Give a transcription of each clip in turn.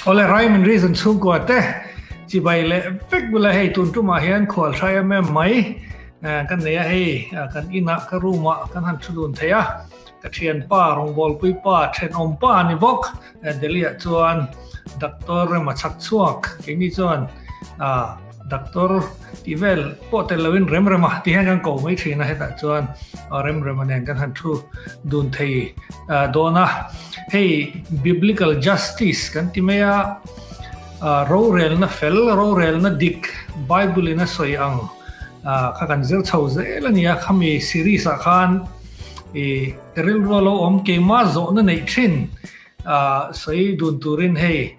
Awle Rhyme and Reason chhungkua te chibai leh vek bula hei tun tumah hian khual hrai em em mai kan nei a hei kan inah ka room ah kan han thu dun thei a ka thianpa rawngbawlpui pa thenawm pa a ni bawk Delhi ah chuan Doctor Rema chhak chhuak keini chuan Doctor tih vel pawh tel loin Remrema tih hian kan ko mai thin a hetah chuan Remrema nen kan han thu dun thei dawn a. Hei Biblical Justice kan ti mai a, rorelna fel, rorelna dik Bible in a sawi ang kha kan zir chho zel a ni a, khami series ah khan i rilru a lo awm keimah zawhna neih thin Sawi dun turin hei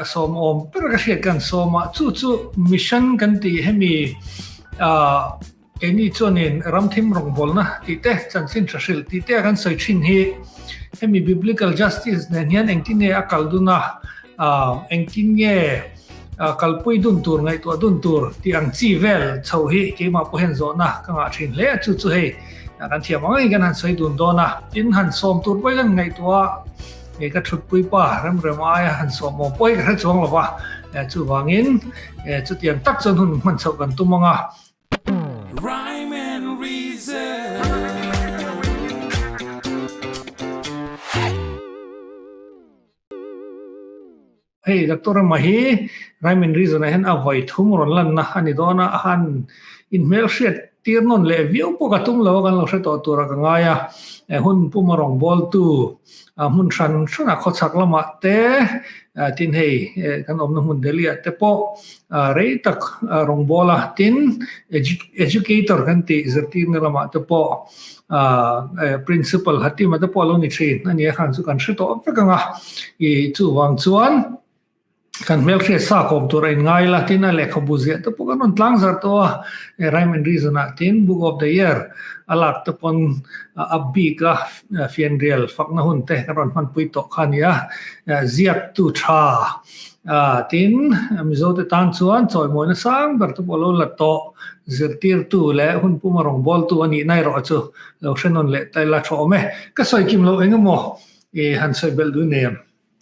sawm awm ber ka hriat kan sawm a, chu chu mission kan tih hemi keini chuanin ramthim rawngbawlna tih te, chanchin tha hrilh tih te a kan sawi thin hi hemi biblical justice nen hian engtin nge a kal dun a, engtin nge kalpui dun tur ngaihtuah dun tur tih ang chi vel chho hi keimah pawh hian zawhna ka ngah thin hle a, chu chu hei kan thiam ang angin kan han sawi dun dawn a, tin han sawm tur pawhin kan ngaihtuah a, ka thutpui pa remrem aia han sawm awm pawh hi ka hre chuang lo va, chuvangin chutiang tak chuan hun hman chhoh kan tum ang a. Rhyme and reason. Hei Doctor Rama hi Rhyme and Reason ah hian a vawi thum rawn lanna a ni dawn a, a han inhmelhriat tir nawn leh viau pawh ka tum lo a, kan lo hre tawh turah ka ngai a. Hun puma rawngbawltu hmun hran hranah khawchhak lamah te tin hei kan awmna hmun Delhi ah te pawh rei tak rawngbawla tin educator kan tih zirtirna lamah te pawh Principal Hatima te pawh a lo ni thin a nia khan chu kan hre tawh vek ang a, i chuvang chuan kan hmelhriat sa kawm tur a inngai la tin a lehkhabu ziah te pawh kan rawn tlang zar tawh a, Rhyme and Reason ah tin Book of the Year a lak te pawn a bik a fianrial fakna hun te kan rawn hmanpui tawh kha a ni a, ziaktu tha tin Mizo te tan chuan chawimawina sang ber te pawh a lo la tawh. Zirtirtu leh hun puma rawngbawltu a nihna erawh chu lo hre nawn leh ta ila tha awm e. Ka sawi kim loh eng emaw i han sawi belh duh nei em?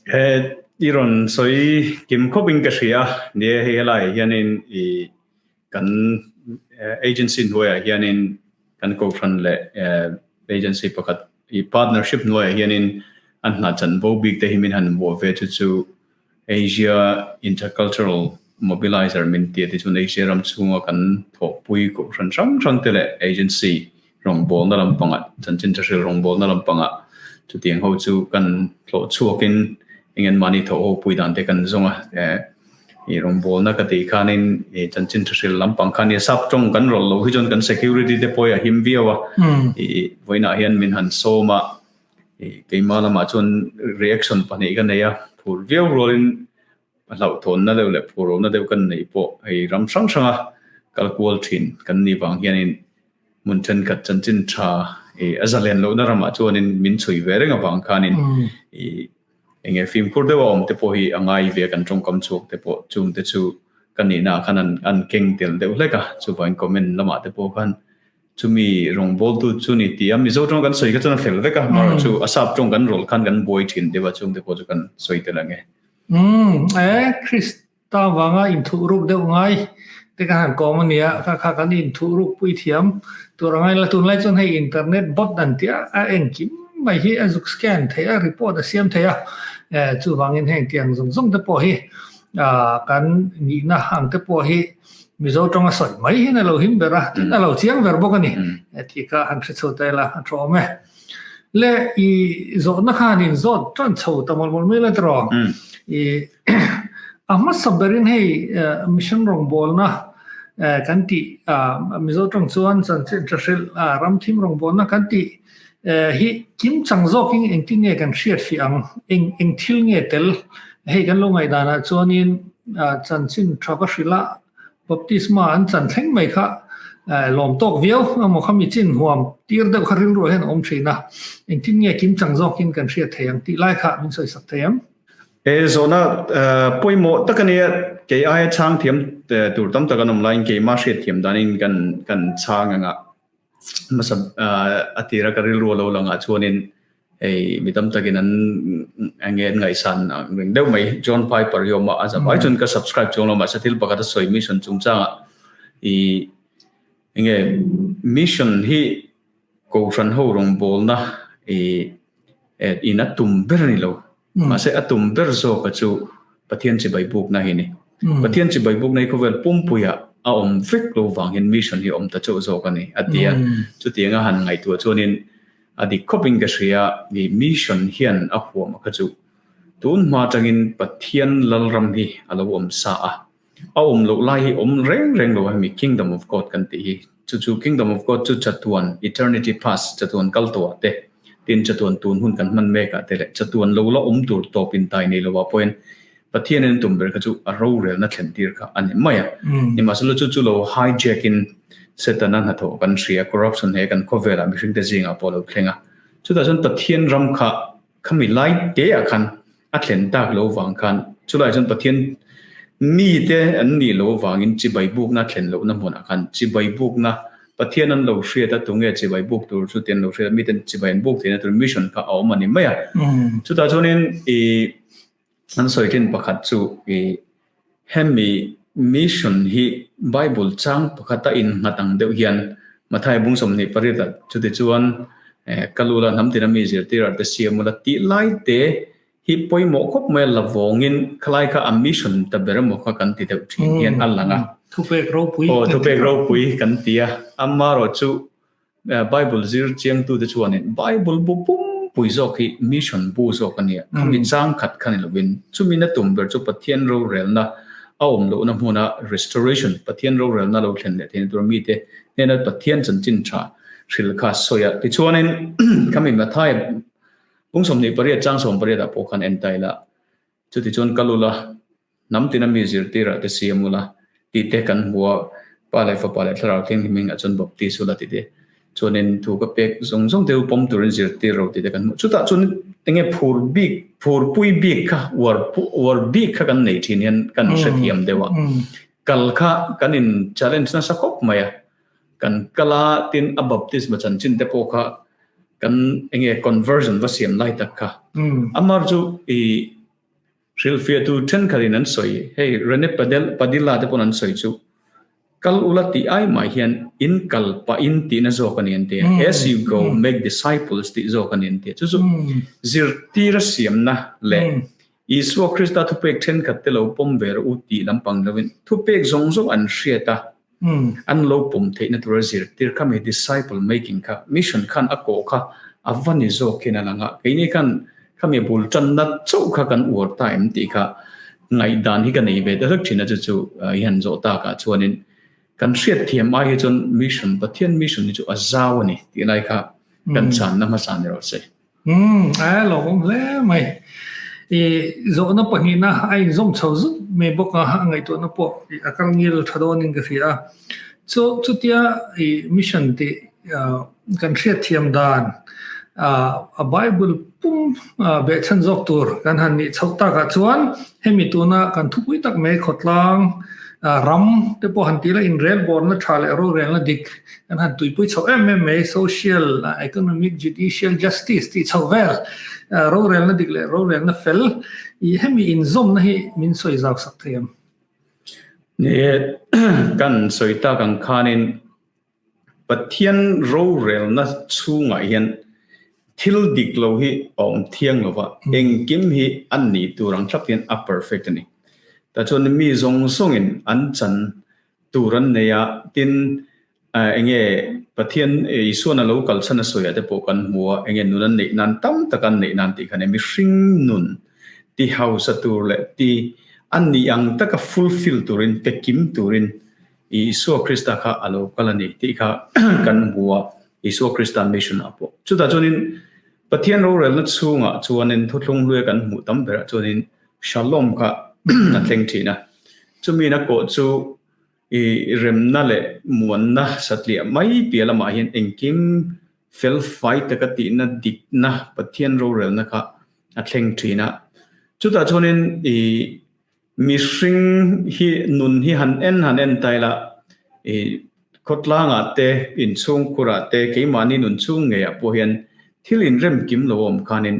He i rawn sawi kim khawp in ka hria a, ni e hei helaiah hianin i kan agency hnuaiah hianin kan kohhran leh agency pakhat i partnership hnuaiah hianin an hna chanvo bik te hi min han vuah ve chu chu Asia Intercultural Mobilizer min ti a tichuan Asia ram chhunga kan thawhpui kohhran hrang hrang te leh agency rawngbawlna lampangah chanchin tha hril rawngbawlna lampangah chutiang ho chu kan hlawh chhuakin eng an mahni thawh ho pui dan te kan zawng a ih rawngbawlna ka tih khanin ih chanchin tha hril lampang khan nia sap tawng kan rawlh loh hi chuan kan security te pawh hi a him viau a ih vawiinah hian min han sawm a. Keimah lamah chuan reaction pahnih ka nei a, phur viau rualin a hlauhthawnna deuh leh phurlohna deuh kan neih pawh hei ram hrang hranga kal kual thin kan nih vang hianin hmun thenkhat chanchin tha ih a zalen lohna ramah chuanin min chhui ve reng avang khanin ih eng nge fimkhur deuh a awm te pawh hi a ngai ve a kan tawngkam chhuak te pawh chung te chu ka nihna ah khan an keng tel deuh hlek a, chuvangin comment lamah te pawh khan Chumi rawngbawltu chu ni ti a, Mizo tawng kan sawi kha chuan a fel vek a, amaherawh chu a sap tawng kan rawlh khan kan buai thin deuh a, chungte pawh chu kan sawi tel ang e. Umm, e, Krista vanga inthuh ruk deuh ngai te kan han kawm a nia, kha kha kan inthuh ruk pui thiam tur a ngai la, tunlai chuan hei internet bot an tia a engkim mai hi a zuk scan thei a, report a siam thei a, e, chuvangin heng tiang zawng zawng te pawh hi kan nihna ang te pawh hi Mizo tawnga sawi mai hian a lo him ber a, tin a lo chiang ber bawk a ni. Tih kha han hre chho ta ila a tha awm e. Le i zawhna khan in zawt tan chho ta mawlh mawlh mai la tiraw? I a hmasa berin hei mission rawngbawlna kan tih Mizo tawng chuan chanchin tha hrilh ramthim rawngbawlna kan tih hi kim chang zawkin engtin nge kan hriat fih ang? Eng eng thil nge tel? Hei kan lo ngaihdanah chuanin chanchin tha va hrilh a, baptisma an chan thleng mai kha lawm tawk viau emaw kha mi chin huam tir deuh kha rilruah hian a awm thin a, engtin nge kim chang zawkin kan hriat thei ang tih lai kha min sawi sak thei em? He zawhna pawimawh tak a nia, kei aia chhang thiam tur tam tak an awm laiin keimah hriat thiam danin kan kan chhang ang a, hmasa a tira ka rilru a lo lang ah chuanin. Hei mi tam takin an enge an ngaihsan ang reng deuh mai John Piper hi awm a, a zavai chuan ka subscribe chuang lo mahse thil pakhat a sawi mission chungchangah i enge mission hi kohhran ho rawngbawlna i in a tum ber a ni lo. Mahse a tum ber zawka chu Pathian chibai bukna hi a ni. Pathian chibai bukna hi khawvel pumpuiah a awm vek lo vang hian mission hi a awm ta chauh zawk a ni a ti a. Chutianga han ngaihtuah chuanin A dik khawpin ka hria, i mission hian a huam a kha chu. Tun hma atangin Pathian Lalram hi a lo awm sa a, a awm loh lai hi awm reng reng lo a hemi Kingdom of God kan tih hi. Chu chu Kingdom of God chu chatuan, eternity past, chatuan kal tawh ah te, tin chatuan tun hun kan hman mek ah te leh chatuan lo la awm tur tawp intai nei lo ah pawhin Pathianin a tum ber kha chu a rorelna thlen tir kha a ni mai a. Nimahsela chu chu lo hijack in Setana hnathawh kan hria, corruption he kan khawvelah mihringte zingah pawh a lo thleng a. Chutah chuan Pathian ram kha khami lai teah khan a thlen tak lo vang khan chulaiah chuan Pathian mite an nih loh avangin chibai bukna thlen lohna hmunah khan chibai bukna Pathian an lo hriat a, tunge chibai buk tur chu tih an lo hriat a, miten chibai an buk theihna tur mission kha a awm a ni mai a. Chutah chuanin ih An sawi thin pakhat chu i hemi mission hi Bible chang pakhata innghat ang deuh hian Mathai bung 28 ah chutichuan ka lu la hnam tina mi zirtir ah te siam ula tih lai te hi pawimawh khawp mai a la vawngin khalai kha a mission ta ber emaw kha kan ti deuh thin hian a lang a. Thupek ropui. Aw thupek ropui kan ti a, amaherawhchu Bible zir chiangtute chuanin Bible bu pumpui zawk hi mission bu zawk a nia. Khami chang khat kha ni lovin chumi na tum ber chu Pathian rorelna a awm lohna hmuna restoration, Pathian rorelna lo thlen leh theihna tur mite hnena Pathian chanchin tha hril kha sawi a. Tichuanin khami Matthai pung 28 chang 18 ah pawh khan en ta ila chutichuan kal ula Hnam tina mi zirtirah te siam ula tih te kan hmu a, Pa leh Fapa leh Thlarau Thianghlim hmingah chuan baptis ula tih te chuanin thu ka pek zawng zawng te u pawm turin zirtir ro tih te kan hmu. Chutah chuan enge phur bik, phurpui bik kha, uar uar bik kha kan nei thin hian kan hrethiam deuh a. Kal kha kan in challenge nasa khawp mai a, kan kal a tin a baptisma chanchin te pawh kha kan enge conversion va siam lai tak kha. Amar chu i Hrilhfiahtu thenkhatin an sawi, hei Rene Padilla te pawn an sawi chu, Kal ula tih ai mah hian in kal pah in tihna zawk a ni an ti a, As you go, make disciples tih zawk a ni an ti a. Chu chu zirtira siamna leh Isua Krista thupek thenkhat te lo pawm ve rawh u tih lampang lovin thupek zawng zawng an hriat a, An lo pawm theihna tura zirtir kha mi disciple making kha mission khan a kawh kha a va ni zawk hian a lang a, keini khan khami bul tanna chauh kha kan uar ta em tih kha ngaihdan hi ka nei ve ta hlek thin a, chu chu i han zawh takah chuanin kan hriatthiam ai hi chuan mission Pathian mission hi chu a zau a ni tih lai kha kan channa hmasa ni rawh se. Umm a lawmawm hle mai. I zawhna pahnihna a inzawm chho zut mai bawk a, a ngaihtuahna pawh a kal ngil tha dawnin ka hria a. Chu chutia i mission tih kan hriatthiam dan a Bible pum behchhan zawk tur kan han nih chhoh takah chuan hemi tuna kan thupui tak mai khawtlang ram te pawh han tih la inrelbawrna tha leh rorelna dik Kan han tuipui chhoh em em mai, social, economic, judicial justice tih chhoh vel, rorelna dik leh rorelna fel i hemi inzawmna hi min sawi zau sak thei em? Ni e, kan sawi tak ang khanin Pathian rorelna chhungah hian thil dik lo hi a awm thiang lo va, engkim hi a nih tur ang thlap hian a perfect a ni. Tah chuan mi zawng zawngin an chan tur an nei a, tin enge Pathian Isuan a lo kal chhan a sawi ah te pawh kan hmu a, enge nun an neih nan tam tak an neih nan tih kha nia mihring nun ti hausa tur leh ti a nih ang taka fulfill turin pe kim turin Isua Krista kha a lo kal a ni tih kha kan hmu a, Isua Krista mission ah pawh. Chutah chuanin Pathian rorelna chhungah chuanin thuthlung hluia kan hmuh tam berah chuanin Shalom kha a thleng thin a. Chumi na kawh chu i remna leh muanna satliah mai piah lamah hian engkim fel fai taka tihna dikna Pathian rorelna kha a thleng thin a. Chutah chuanin i mihring hi nun hi han en han en ta ila i khawtlangah te, inchhungkhurah te, keimahni nun chhung ngeiah pawh hian. Thil inrem kim lo a awm khanin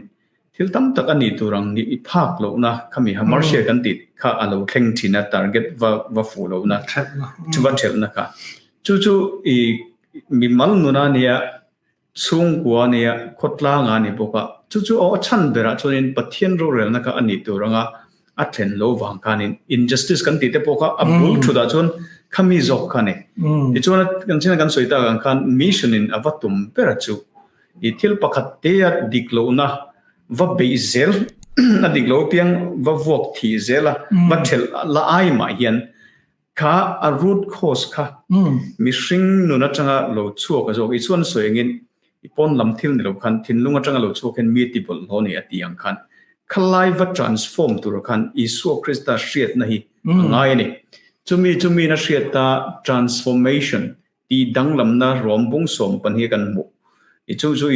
thil tam tak a nih tur ang nih i phak lohna khami hamarsia kan tih kha a lo thleng thin a, target va va fuh lohna, va thelhna kha. Chu chu i mimal nuna nia, chhungkua nia, khawtlanga a ni bawk a. Chu chu aw a chhan berah chuanin Pathian rorelna kha a nih tur anga a thlen lo vang khanin injustice kan tih te pawh kha a bul thutah chuan khami zawk kha a ni. Tichuan kan china kan sawi tak ang khan mission in a va tum ber a chu i thil pakhat te a dik lohna va beih zel a dik lo piang va vuak thih zel a va thelh la ai mah hian kha a root cause kha mihring nun atanga lo chhuak a zawk i chuan sawi angin i pawn lam thil ni lo khan thinlung atanga lo chhuak hian mi ti bawlhhlawh a ni a tih ang khan khalai va transform tur khan Isua Krista hriatna hi a ngai a ni. Chumi chumi na hriata transformation tih danglamna rawm bung sawm pahnih kan hmuh. I chu chu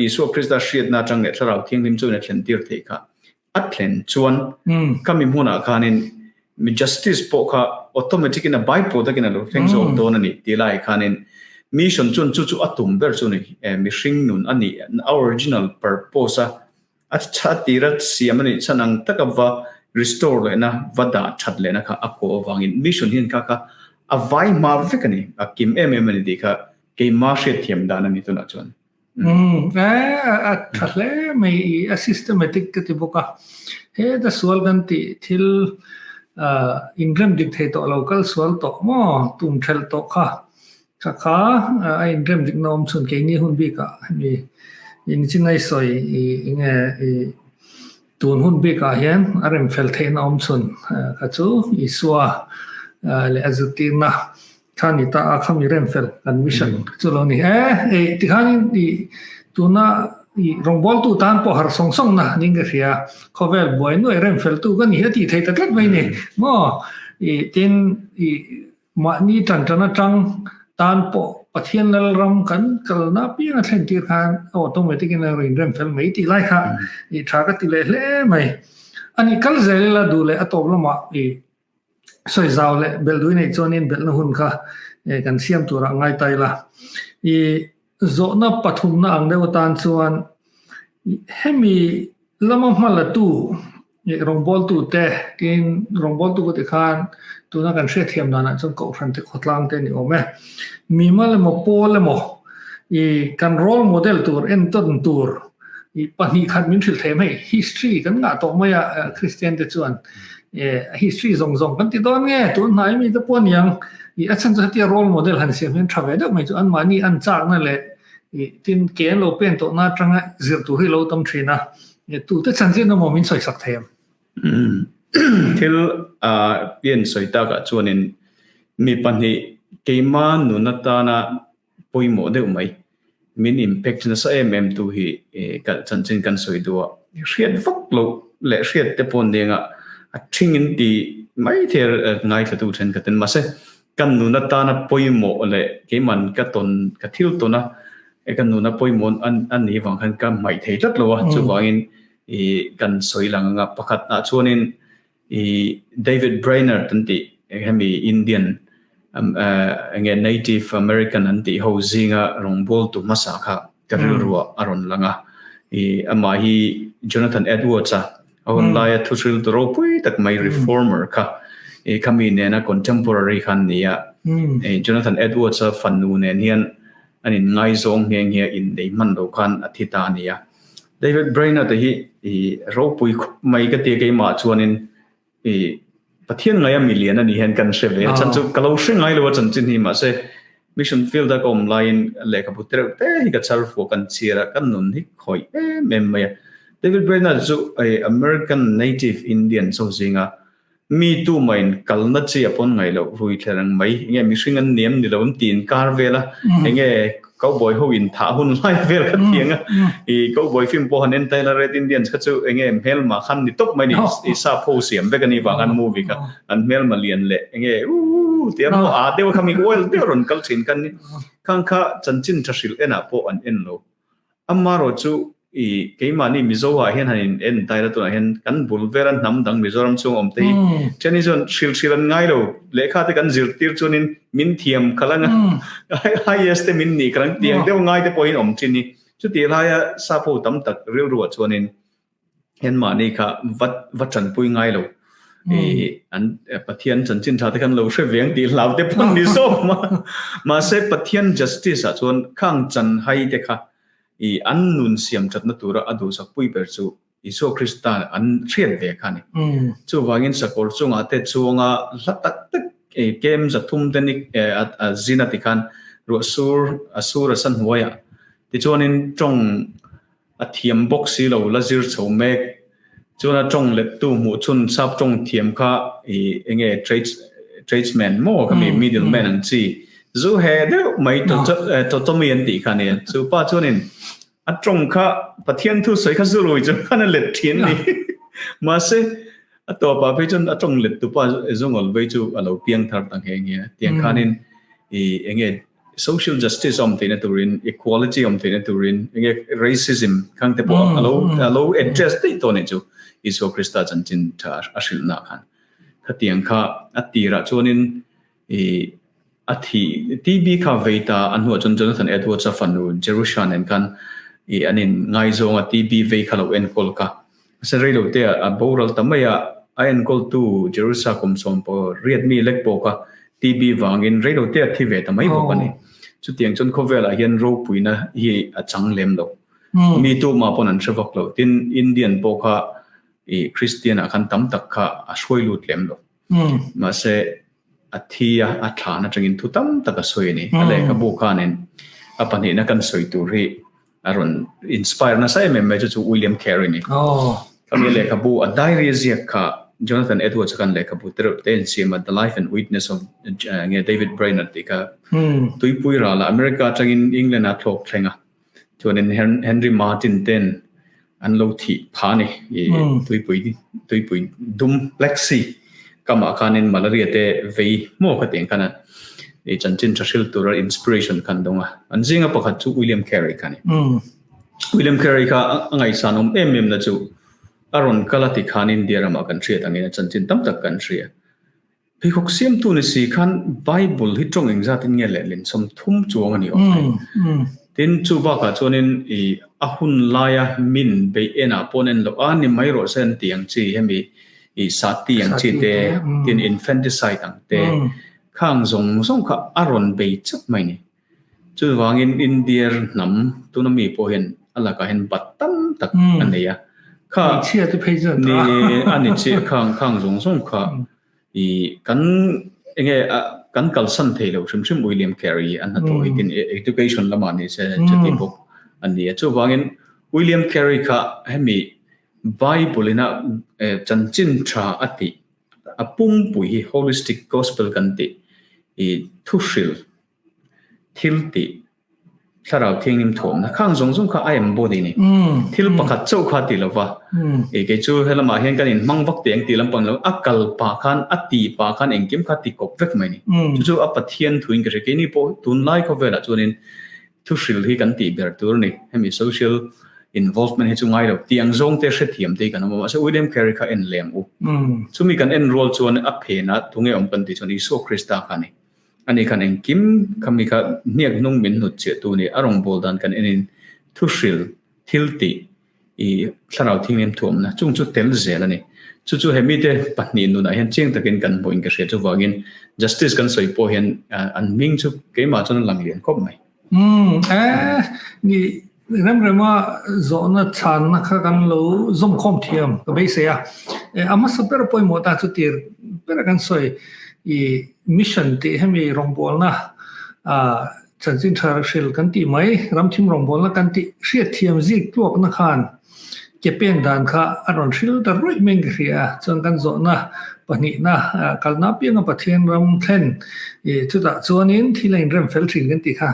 Isua Krista hriatna atang leh Thlarau Thianghlim chuan a thlen tir theih kha. A thlen chuan khami hmunah khanin mi justice pawh kha automatic in a byproduct in a lo thleng zawk dawn a ni tih lai khanin mission chuan chu chu a tum ber chu ni mihring nun a nih a original purpose a a tha tira siam a nih chhan ang taka va restore lehna va dah that lehna kha a kawh avangin mission hian kha kha a vai hma vek a ni a kim em em a ni tih kha keimah hriatthiam dan a ni tunah chuan. Umm a tha hle mai i a systematic ka ti bawk a, heta sual kan tih thil inrem dik thei tawh lo kal sual tawh maw tum thelh tawh kha kha kha a inrem dik na awm chhun keini hun bikah hemi inchinai sawi i enge i tun hun bikah hian a rem fel theihna awm chhun kha chu Isua leh a zirtirna Kha ni ta a khami rem fel kan mission chu lo ni e. Ei tikhanin i tuna i rawngbawltu tan pawh har sawng sawng na ning ka hria. Khawvel buai nuai rem fel tu ka ni a tih thei ta tlat mai ni. Maw i tin i mahni tan tan atang tan pawh Pathian Lalram kan kalna piang a thlen tir khan automatic in a rawn rem fel mai tih lai kha i tha ka ti leh hle mai. Ani kal zel ila duh leh a tawp lamah i Sawi zau leh belh dui neih chuanin belhna hun kha kan siam turah ngai ta ila. I zawhna pathumna ang deuh atan chuan hemi lama hma latu rawngbawltu te tin rawngbawltu ka ti khan tuna kan hriatthiam danah chuan kohhran te khawtlang te a ni awm e. Mimal emaw pawl emaw i kan role model tur entawn tur I pahnih khat min hrilh thei mai, history kan ngah tawh mai a Christian te chuan history zawng zawng kan ti dawn nge tun hnai mi te pawh aniang i a chhan chu hetia role model han siam hian tha ve deuh mai chu an mahni an chakna leh i tin ke an lo pen tawhna atanga zir tur hi lo tam thin a tute chanchin emaw min sawi sak thei em? Thil a pian sawi takah chuanin mi pahnih keima nun atana pawimawh deuh mai. Min impact nasa em em tu hi ka chanchin kan sawi duh a, hriat vak loh leh hriat te pawh nenga a thing in ti mai thei ngaithla tu thenkhat in mahse kan nun atana pawimawh leh keiman ka tawn ka thil tawn a ka nuna pawimawh a nih vang khan ka hmaih thei tlat lo a chuvangin ih kan sawi lang anga pakhat ah chuanin I David Brainerd an tih hemi Indian enge Native American an tih ho zinga rawngbawltu hmasa kha ka rilruah a rawn lang a. I amah hi Jonathan Edwards a a hun laia thuhriltu ropui tak mai reformer kha i khami nena contemporary kha an ni a. I Jonathan Edwards a fanu nen hian an inngaizawng nghe nghe innei hman lo khan a thi ta a ni a. David Brainerd hi i ropui khup mai ka ti a keimah chuanin i Pathian ngaia milian a ni hian kan hre ve a chan chu ka lo hre ngai lo a chanchin hi mahse mission field a ka awm laiin lehkhabu tereuh te hi ka char fuh a kan chhiar a kan nun hi khawih em em mai a. David Brainerd chu American Native Indian ho zinga Mi tu maiin kalna chi a pawn ngaih loh rui thler ang mai. Enge mihring an niam ni lo an ti in kar vel a, enge cowboy ho in thah hun lai vel kha thiang a. I cowboy film pawh han en ta ila Red Indians kha chu enge hmelma khan ni tawp mai ni. I sap ho siam vek a ni vang an movie kha an hmelma lian leh enge uuh tia maw aa deuh kha mi oil deuh rawn kal thin khan ni. Khang kha chanchin tha hrilh enah pawh an en lo. Amarawh chu i keimahni Mizo ah hian han in en tai la tunah hian kan bul vela hnam dang Mizoram chhung awm te hi then hi chuan hril hril an ngai lo lehkha te kan zirtir chuanin min thiam khalh anga highest te min nih khalh ang tiang deuh ngai te pawhin awm thin hi. Chutih laia sap ho tam tak rilruah chuanin anmahni kha va va tanpui ngai lo. I an Pathian chanchin tha te khan lo hre veng tih hlau te pawh ni zawk ma. Mahse Pathian justice ah chuan khang chan hai te kha i an nun siam thatna tura a duhsak pui ber chu Isua Krista an hriat ve kha a ni. Chuvangin sakawr chungah te chuanga hla tak tak kem 300 te ni a zin a ti khan ruah sur a sur a sa hnuaiah tichuanin tawng a thiam bawk si lo la zir chho mek. Chuan a tawng lettu hmuh chhun sap tawng thiam kha i enge trades tradesman maw kha mi middleman an chi zu he deuh mai Totomi an tih kha a nia. Chu pa chuanin A tawng kha Pathian thu sawi kha zu rui chu khan a let thin a ni. Mahse, a tawpah phei chuan a tawng let tupa zungawl vei chu a lo piang thar ta nghe nghe a. Tiang khanin i enge social justice awm theihna turin, equality awm theihna turin, enge racism khang te pawh a lo a lo address daih tawh a nih chu Isua Krista chanchin tha a hrilhna khan. Khatiang kha a tirah chuanin I a thih TB kha vei ta a hnuah chuan Jonathan Edwards a fanu Jerusha nen khan i an in ngaizawng a TB vei kha lo enkawl kha. Mahse reilo te ah a boral ta mai a, a enkawl tu Jerusha kum 18 riat mi lek pawh kha TB vangin reilo te a thi ve ta mai bawk a ni. Chutiang chuan khawvel ah hian ropuina hi a chang lem lo. Mi tumah pawn an hre vak lo. Tin, Indian pawh kha i Christian ah khan tam tak kha a hruai lut lem lo. Mahse, a thi a, a thlan atangin thu tam tak a sawi a ni. A lehkhabu khanin a pahnihna kan sawi tur hi a rawn inspire nasa em em mai chu chu William Carey a ni. Khami lehkhabu a diary a ziak kha Jonathan Edwards khan lehkhabu te reuh te a insiam a, The Life and Witness of nge David Brainerd tih kha tuipui ralah America atangin England a thlawk thleng a. Chuanin Henry Martin ten an lo thih phah a ni. I tuipui tuipui dum Black Sea kamah khanin malaria te vei hmuh kha tiang khan i chanchin tha hril tura inspiration khan dawng a. An zinga pakhat chu William Carey kha a ni. William Carey kha a ngaihsan awm em em na chu a rawn kal a ti khan India ramah kan hriat angin a chanchin tam tak kan hria. Pheikhawk siamtu ni si khan Bible hi tawng engzatin nge lehlin 30 chuang a ni awm thei. Tin, chu bakah chuanin i a hun laia min beih enah pawh en loh a ni mai rawh se an tih ang chi hemi i sati ang chi te, tin infanticide ang te khang zawng zawng kha a rawn bei chap mai ni. Chuvangin India hnam tuna mi pawh hian a lakah hian bat tam tak a nei a. Kha Hmeichhia te phei chuan ni a ni chiah khang khang zawng zawng kha i kan enge kan kalsan thei lo hrim hrim William Carey an hnathawh hi tin education lamah ni se chuti bawk a ni a. Chuvangin William Carey kha hemi Bible ina chanchin tha a tih a pumpui hi holistic gospel kan tih i thuhril Thil tih, thlarau thianghlim thuamna khang zawng zawng kha a embody ni. Thil pakhat chauh kha ti lova, e kei chu helamah hian kan inhmang vak teh ang tih lampang lo, a kal pah khan, a tih pah khan engkim kha ti kawp vek mai ni. Chu chu a Pathian thuin ka hria. Keini pawh tunlai khawvelah chuanin thuhril hi kan tih ber tur a ni. Hemi social involvement hi chu ngai lo. Tih ang zawng te hrethiam te hi kan awm a, mahse William Carey kha en lem u. Chumi kan en rual chuan a phenah tunge awm kan tih chuan Isua Krista kha a ni. Ani khan engkim khami kha hniak hnung min hnut chiah tu ni a rawngbâwl dan kan enin thuhril thil tih i thlarau thinghlim thuamna chung chu tel zel a ni. Chu chu he mite pahnih nunah hian chiang takin kan hmuhin ka hria chuvangin Justice kan sawi pawh hian an hming chu keimah chuan a lang lian khawp mai. Umm eh ni Remrema zawhna chhanna kha kan lo zawmkhawm thiam ka beisei a. A hmasa ber pawimawh ta chu tir ber a kan sawi i mission tih hemi rawngbawlna chanchin tha hril kan tih mai, ramthim rawngbawlna kan tih hriatthiam zik tluakna khan ke pen dan kha a rawn hril ta ruih mai in ka hria a. Chuan kan zawhna pahnihna kalna apianga Pathian ram thlen i chutah chuanin thil a inrem fel thin kan tih kha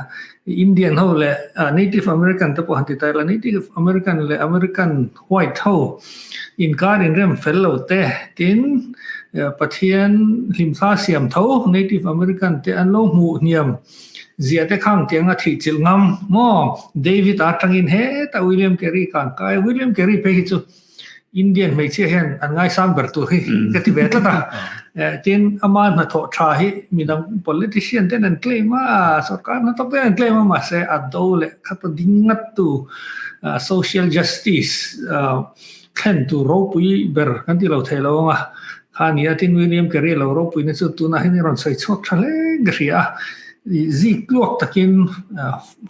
Indian ho leh Native American te pawh han ti ta ila, Native American leh American White ho inkar inrem fel lo te tin Pathian hlimthla siam tho Native American te an lo hmuh hniam zia te khang tiang a thih chilh ngam maw? David a atangin heta William Carey khan kai, William Carey phei hi chu. Indian hmeichhia hian an ngaisang ber tur hi ka ti ve tlat a. Tin, ama hnathawh tha hi midang politician ten an claim a, sorkar hnathawk ten an claim a, mahse a do leh khat a ding ngat tu social justice thlen tur ropui ber kan ti lo thei lo ang a. Kha nia tin William Carey lo ropuina chu tunah hian i rawn sawi chhuak tha hle ka hria a. Zik tluak takin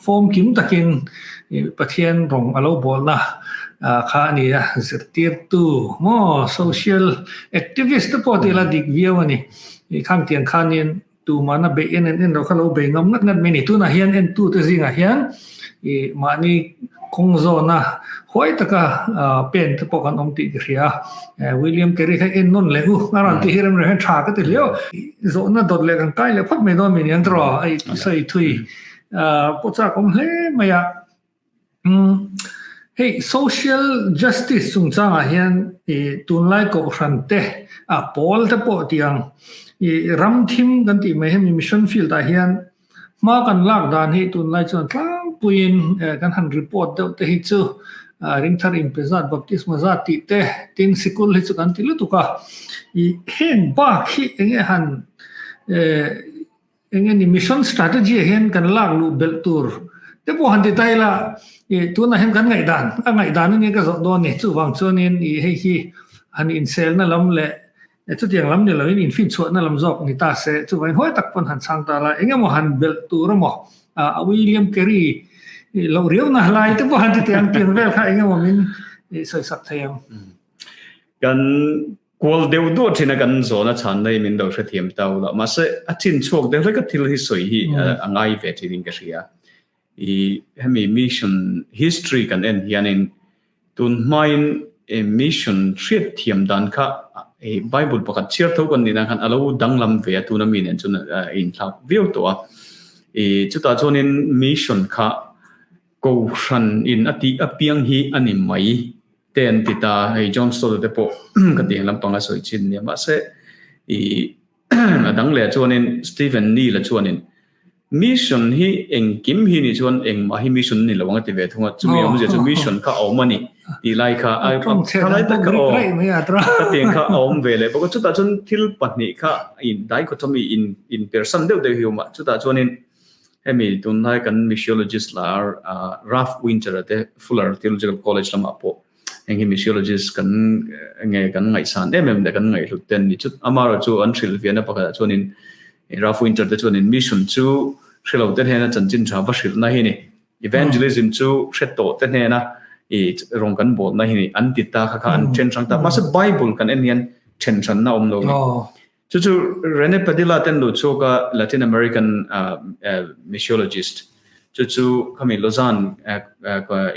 Form kim takin Pathian rawng a lo bawlna kha a ni a, zirtirtu maw social activist te pawh tih la dik viau a ni. Khang tiang khanin tumahna beih en en en lo kha lo bei ngam ngat ngat mai a ni. Tunah hian entute zingah hian mahni kawng zawna huai taka pen te pawh kan awm tih ka hria a. William Carey kha en nawn leh u a rawn tih hi rem rem hian tha ka ti hliau. Zawhna dawt leh kan kai leh phawt mai dawn mi niang tawh a sawi thui. Pawh chak awm hle mai a. Hei social justice chungchangah hian tunlai kohhran te a pawl te pawh tiang ram thim kan tih mai hemi mission field ah hian hma kan lak dan hi tunlai chuan tlangpuiin kan han report deuh te hi chu ringthar inpe zat baptisma zat tih te tin sikul hi chu kan ti lutuk a. Heng bak hi enge han Eng nge ni mission strategy ah hian kan lak luh belh tur te pawh han ti ta ila i tunah hian kan ngaihdan a ngaihdan ania ka zawh dawn ni chuvang chuanin i hei hi han inselna lam leh chutiang lam ni loin infinchhuahna lam zawk ni ta se chuvangin huai tak pawn han chhang ta la eng emaw han belh tur emaw a William Carey loh riauna lai te pawh han ti teh ang tiang vel kha eng emaw min sawisak thei ang. Kan Kual deuh duah thin a kan zawn a chhan na hi min lo hrethiam ta ula. Mahse a chin chhuak deuh hlek a thil hi sawi hi a ngai ve thin in ka hria. I hemi mission history kan en hianin tun hmain mission hriat thiam dan kha Bible pakhat chhiar tho kan nih nan khan a lo danglam ve a tuna mi nen chuan a inthlak viau tawh a. I chutah chuanin mission kha Kohhran in a tih apiang hi a ni mai te an ti ta, hei John Stott te pawh ka tih ang lampang a sawi chin nia mahse i a dang leh chuanin Stephen Neil-a chuanin mission hi engkim hi nih chuan engmah hi mission a ni lo ang a ti ve thung a, chumi awmzia chu mission kha a awm a ni tih lai kha a kha lai tak kha aw ka tiang kha a awm ve leh bawk a, chutah chuan thil pahnih kha in dichotomy in inpersan deuh deuh hi a awm a, chutah chuanin Hemi tunlai kan missiologist lar Ralph Winter-a te Fuller Theological College lamah pawh heng hi missiologist kan nge kan ngaihsan em em leh kan ngaihhlut te an ni. Chu amaherawh chu an hrilh viahna pakhatah chuanin Ralph Winter te chuanin mission chu hrelo te hnena chanchin tha va hrilhna hi ni. Evangelism chu hre tawh te hnena i rawng kan bawlna hi ni an ti ta kha kha an then hrang ta. Mahse Bible kan en hian then hranna awm lo ni. Chu chu Rene Padilla ten luh chhuak a Latin American missiologist chu chu khami Lausanne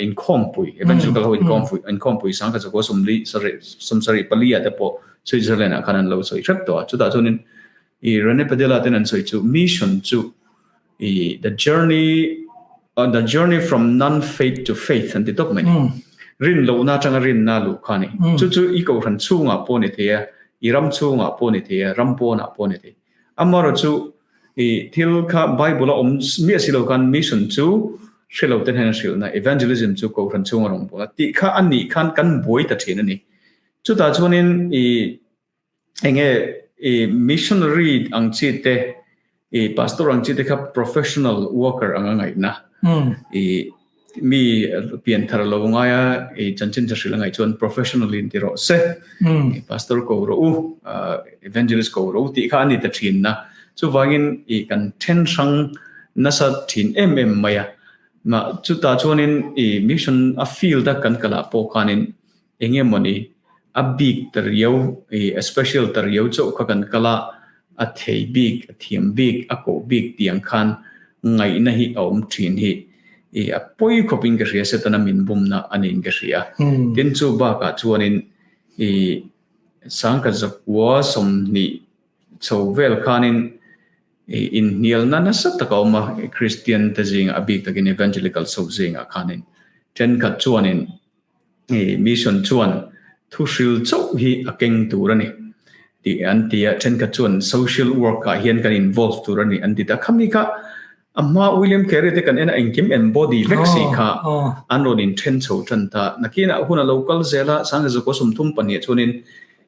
inkhawmpui evangelical ho inkhawmpui inkhawmpui sangkhat zakua sawmli sarih sawmsarih pali ah te pawh Switzerland ah khan an lo sawi hrep tawh a chutah chuanin i Rene Padilla ten an sawi chu mission chu i the journey the journey from non faith to faith an ti tawp mai ni rin lohna atanga rinna luh kha ni chu chu i kohhran chhungah pawh ni thei a i ram chhungah pawh ni thei a ram pawnah pawh ni thei amaherawh chu i thil kha bible a awm miah si lo khan mission chu hrelo te hnena hrilhna evangelism chu kohhran chhunga rawngbawlna tih kha a nih khan kan buai ta thin a ni chutah chuanin i Enge i missionary ang chi te i pastor ang chi te kha professional worker anga ngaihna i mi pianthar lo ngaia i chanchin tha hrilh a ngaih chuan professional in ti rawh se i pastor ko rawh u evangelist ko rawh u tih kha a ni ta thin na chuvangin i kan then hrang nasa thin em em mai a ma chutah chuanin i mission a field a kan kalah pawh khanin Eng emawni a bik ta riau, a special ta riau chauh kha kan kal a, a thei bik, a thiam bik, a koh bik tih ang khan ngaihna hi a awm thin hi i a pawi khawpin ka hria, Setana min bumna a niin ka hria. Tin chu bakah chuanin i sangkhat zakua 20 chho vel khanin i inhnialna nasa tak a awm a, Kristian te zingah a bik takin Evangelical ho zingah khanin thenkhat chuanin Mission chuan thuhril chauh hi a keng tur a ni tih an ti a, thenkhat chuan social work ah hian kan involve tur a ni an ti ta. Khami kha A hma William Carey te kan en a engkim embody vek si kha an rawn inthen chho tan ta. Nakinah hun a lo kal zel a, Sangzukua 32 chuanin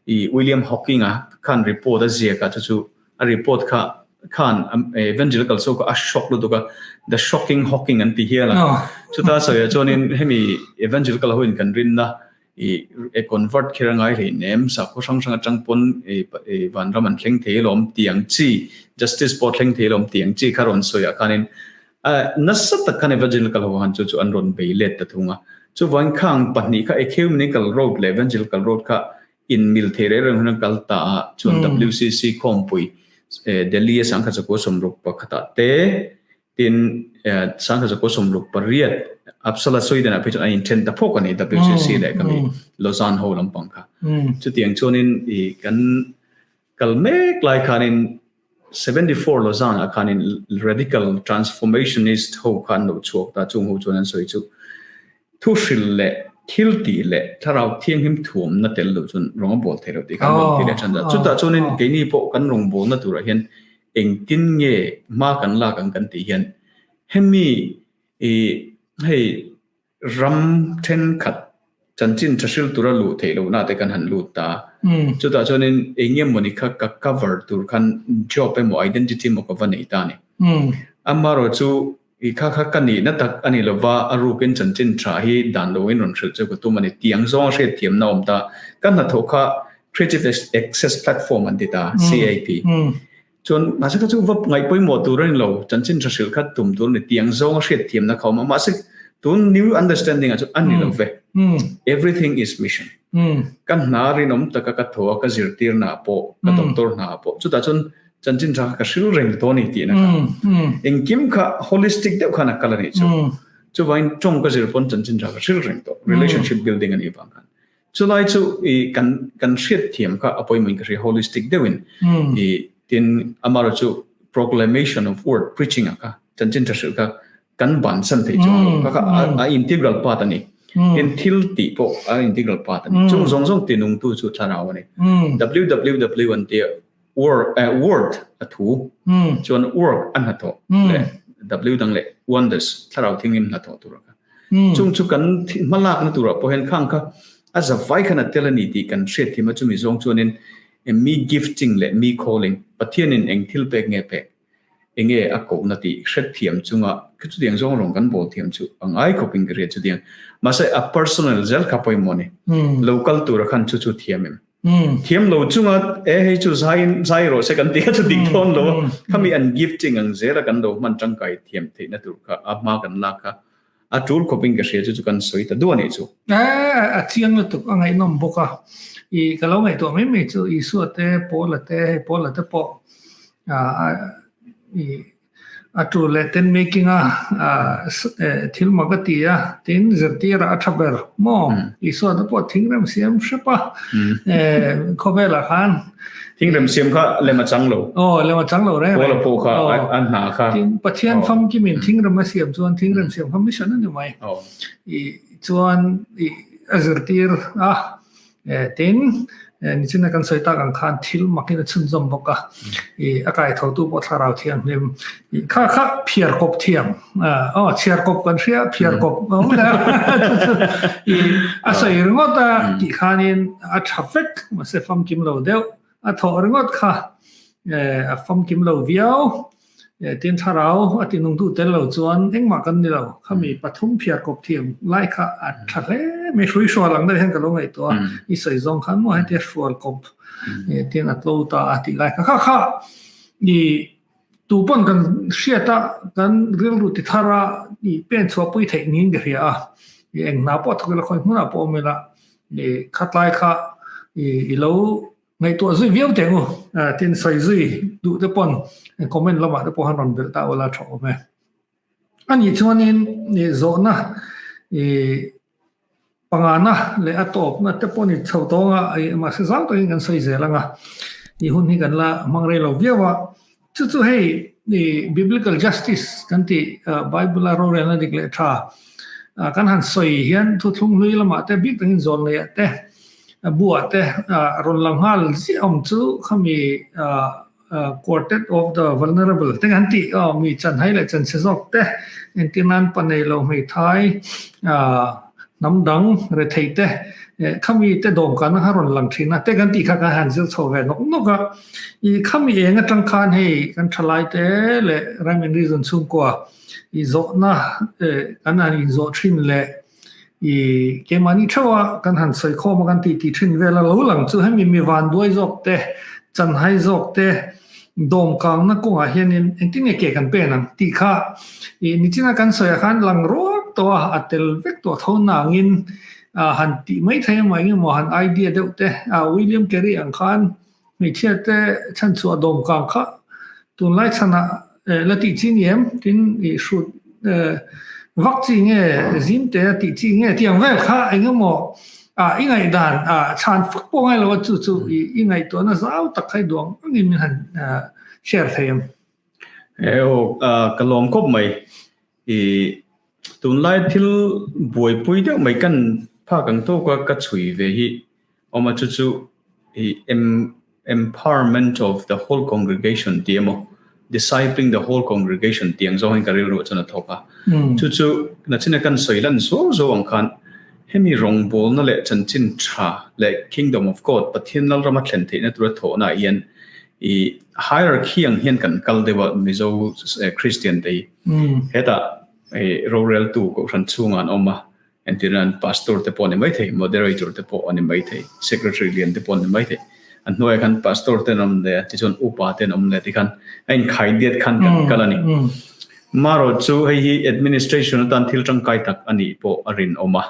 i William Hawking-a khan report a ziak a, chu chu a report kha khan evangelical so kha a shock lutuk a, the shocking Hawking an ti hial a. Chuta sawiah chuanin hemi evangelical hoin kan rinna i e convert kher a ngai hlei nem, sakhaw hrang hrang atang pawn i i vanram an thleng thei alawm tih ang chi, justice pawh thleng thei alawm tih ang chi kha rawn sawi ah khanin nasa tak khan evangelical ho khan chu chu an rawn bei let ta thung a. Chuvangin khang pahnih kha ecumenical road leh evangelical road kha inmil thei reng reng hun an kal ta a, chuan WCC khawmpui Delhi a sangkhat zakua sawmruk pakhatah te Tin, 1968 Uppsala Sweden ah phei chuan an inthen ta phawk a ni, WCC leh kami Lausanne ho lampang kha. Chutiang chuanin i kan kal mek lai khanin 74 Lausanne ah khanin radical transformationist ho kha an lo chhuak ta, chung ho chuan an sawi chu thu hril leh thil tih leh thlarau thianghlim thuamna tel lo chuan rawng a bawl thei lo tih kha an rawn ti leh than ta. Chutah chuanin keini pawh kan rawngbawlna turah hian Engtin nge hma kan lak ang kan tih hian hemi i hei ram thenkhat chanchin tha hril tura luh theih lohna te kan han lut ta. Chutah chuanin eng nge mawni kha ka cover tur khan job emaw identity emaw ka va nei ta a ni. Amaherawhchu chu i kha kha ka nihna tak a ni lova a rukin chanchin tha hi dan loin rawn hrilh chu ka tum a ni tih ang zawnga hriatthiamna a awm ta. Ka hnathawh kha Creative Access Platform an ti ta, CAP. Chuan mahse kha chu va ngaih pawimawh tur a ni lo, chanchin tha hrilh kha tum tur a ni tih ang zawnga hriatthiamna kha a awm a. Mahse tun new understanding ah chuan a ni lo ve. Everything is mission. Ka hna rinawm taka ka thaw a, ka zirtirna ah pawh, ka doctor hna ah pawh, chutah chuan chanchin tha kha ka hril reng tawh a ni tihna kha. Engkim kha holistic deuh khan a kal a nih chu. Chuvangin tawng ka zir pawn chanchin tha ka hril reng tawh, relationship building a nih vang khan. Chulai chu i kan kan hriat thiam kha a pawimawh in ka hria holistic deuhin i tin amaherawh chu proclamation of word preaching a kha chanchin tha hrilh kha kan bansan thei chuang lo kha kha a integral part a ni. Tin thil tih pawh a integral part a ni. Chung zawng zawng tinungtu chu thlarau a ni. WWW an tia word word a thu chuan work a hnathawh leh W dang leh wonders thlarau thinghlim hnathawh tur a kha. Chung chu kan hmalakna turah pawh hian khang kha a zavai khan a tel a ni tih kan hriat thim a, chumi zawng chuanin mi gifting leh mi calling, Pathianin eng thil pek nge pek, enge a kohna tih hrethiam chunga chutiang zawng rawng kan bawl thiam chu a ngai khawpin ka hria chutiang. Mahse a personal zel kha pawimawh a ni. Lo kal tura khan chu chu thiam em? Thiam lo chunga e hei chu zai zai rawh se kan tih kha chu dik dawn lo a, khami an gifting ang zela kan lo hman tangkai thiam theihna tur kha a hma kan lak kha a tul khawpin ka hria chu chu kan sawi ta duah anih chu. E a chiang lutuk a ngaihnawm bawk a, i ka lo ngaihtuah mai mai chu Isua te Paula te hei Paula te pawh i A tu leh ten making a thil mak a ti a, tin zirtirah a tha ber maw? Isua te pawh thingrem siam hrep a, khawvelah khan. Thingrem siam kha lem a chang lo. Aw, lem a chang lo reng reng. Paula pawh kha a hna kha. Tin, Pathian famkimin thingrem a siam chuan thingrem siam kha mission a ni mai. I chuan i a zirtir a. Tin, nichina kan sawi tak ang khan thil makin a chhunzawm bawk a, i a kaithotu pawh thlarau thianghlim i kha kha phiar kawp thiam, aw chhiar kawp kan hria phiar kawp awm le i a sawi ringawt a tih khanin a tha vek mahse famkim lo deuh a thawh ringawt kha a famkim lo viau. Tin thlarau a tinung duh tel lo chuan engmah kan ni lo. Khami pathum phiar kawp thiam lai kha a tha hle mai. Hrui hrual ang deuh hian ka lo ngaihtuah a, i sawi zawng khan maw hetia hrual kawp tin a tlo ta a tih lai kha kha kha i tu pawn kan hriat a kan rilru ti thar a i pen chhuah pui theih niin ka hria a. I eng hna pawh thawk ila khawi hmunah pawh awm ila i khatlai kha i i lo Ngaihtuah zui viau teh u. Tin sawi zui duh te pawn comment lamah te pawh han rawn belh ta ula tha awm e. A nih chuanin zawhna i pangana leh a tawpna te pawh ni chho tawng a, mahse zau takin kan sawi zel ang a, i hun hi kan la hmang rei lo viau a. Chu chu hei i biblical justice kan tih Bible a rorelna dik leh tha kan han sawi hian thuthlung hlui lamah te bik takin zawn leiah te buah te rawn lang nghal ziah awm chu khami. Quartet of the Vulnerable te kan tih aw mi chanhai leh chanchhe zawk te entir nan pa nei lo hmeithai hnam dang rethei te khami te dawmkanna kha rawn lang thin a te kan tih kha kan han zir chho ve nawk nawk a. I khami eng atang khan hei kan thalai te leh Rhyme and Reason chhungkua i zawhna kan han inzawh thin leh I keimahni theuha kan han sawi khawm a kan tih tih thin vel a lo lang chu hemi mi vanduai zawk te, chanhai zawk te, dawmkangna kawngah hianin engtin nge ke kan pen ang tih kha i nichina kan sawiah khan lang ruak tawh a, a tel vek tawh tho nangin han tih mai thei emaw engemaw han idea deuh te William Carey ang khan Hmeichhia te chhanchhuah dawmkang kha tunlai chhanah la tih chi ni em? Tin i hrut vak chi nge zim te a tih chi nge tih ang vel kha eng emaw i ngaihdan chhan fak pawh ngai lo a chu chu i ngaihtuahna zau tak kha i duh ang angin min han share thei em? E aw ka lawm khawp mai. I tunlai thil buaipui deuh mai kan phak ang tawk a ka chhui ve hi awm a chu chu i empowerment of the whole congregation tih emaw discipling the whole congregation tih ang zawng hian ka rilru ah chuan a thawk a. Chu chu nachina kan sawi lan zuau zuau ang khan hemi rawngbawlna leh chanchin tha leh kingdom of God Pathian Lalrama thlen theihna tura thawhna ah hian i hierarchy ang hian kan kal deuh a Mizo Christian te hi. Hetah roreltu kohhran chhungah an awm a, entirna an pastor te pawh a ni maithei, moderator te pawh a ni maithei, secretary lian te pawh a ni maithei. An hnuaiah khan pastor te an awm leh a, tichuan upa te an awm leh tikhan a inkhai diat khan kan kal a ni. Marawh chu hei hi administration atan thil tangkai tak a nih pawh a rinawm a.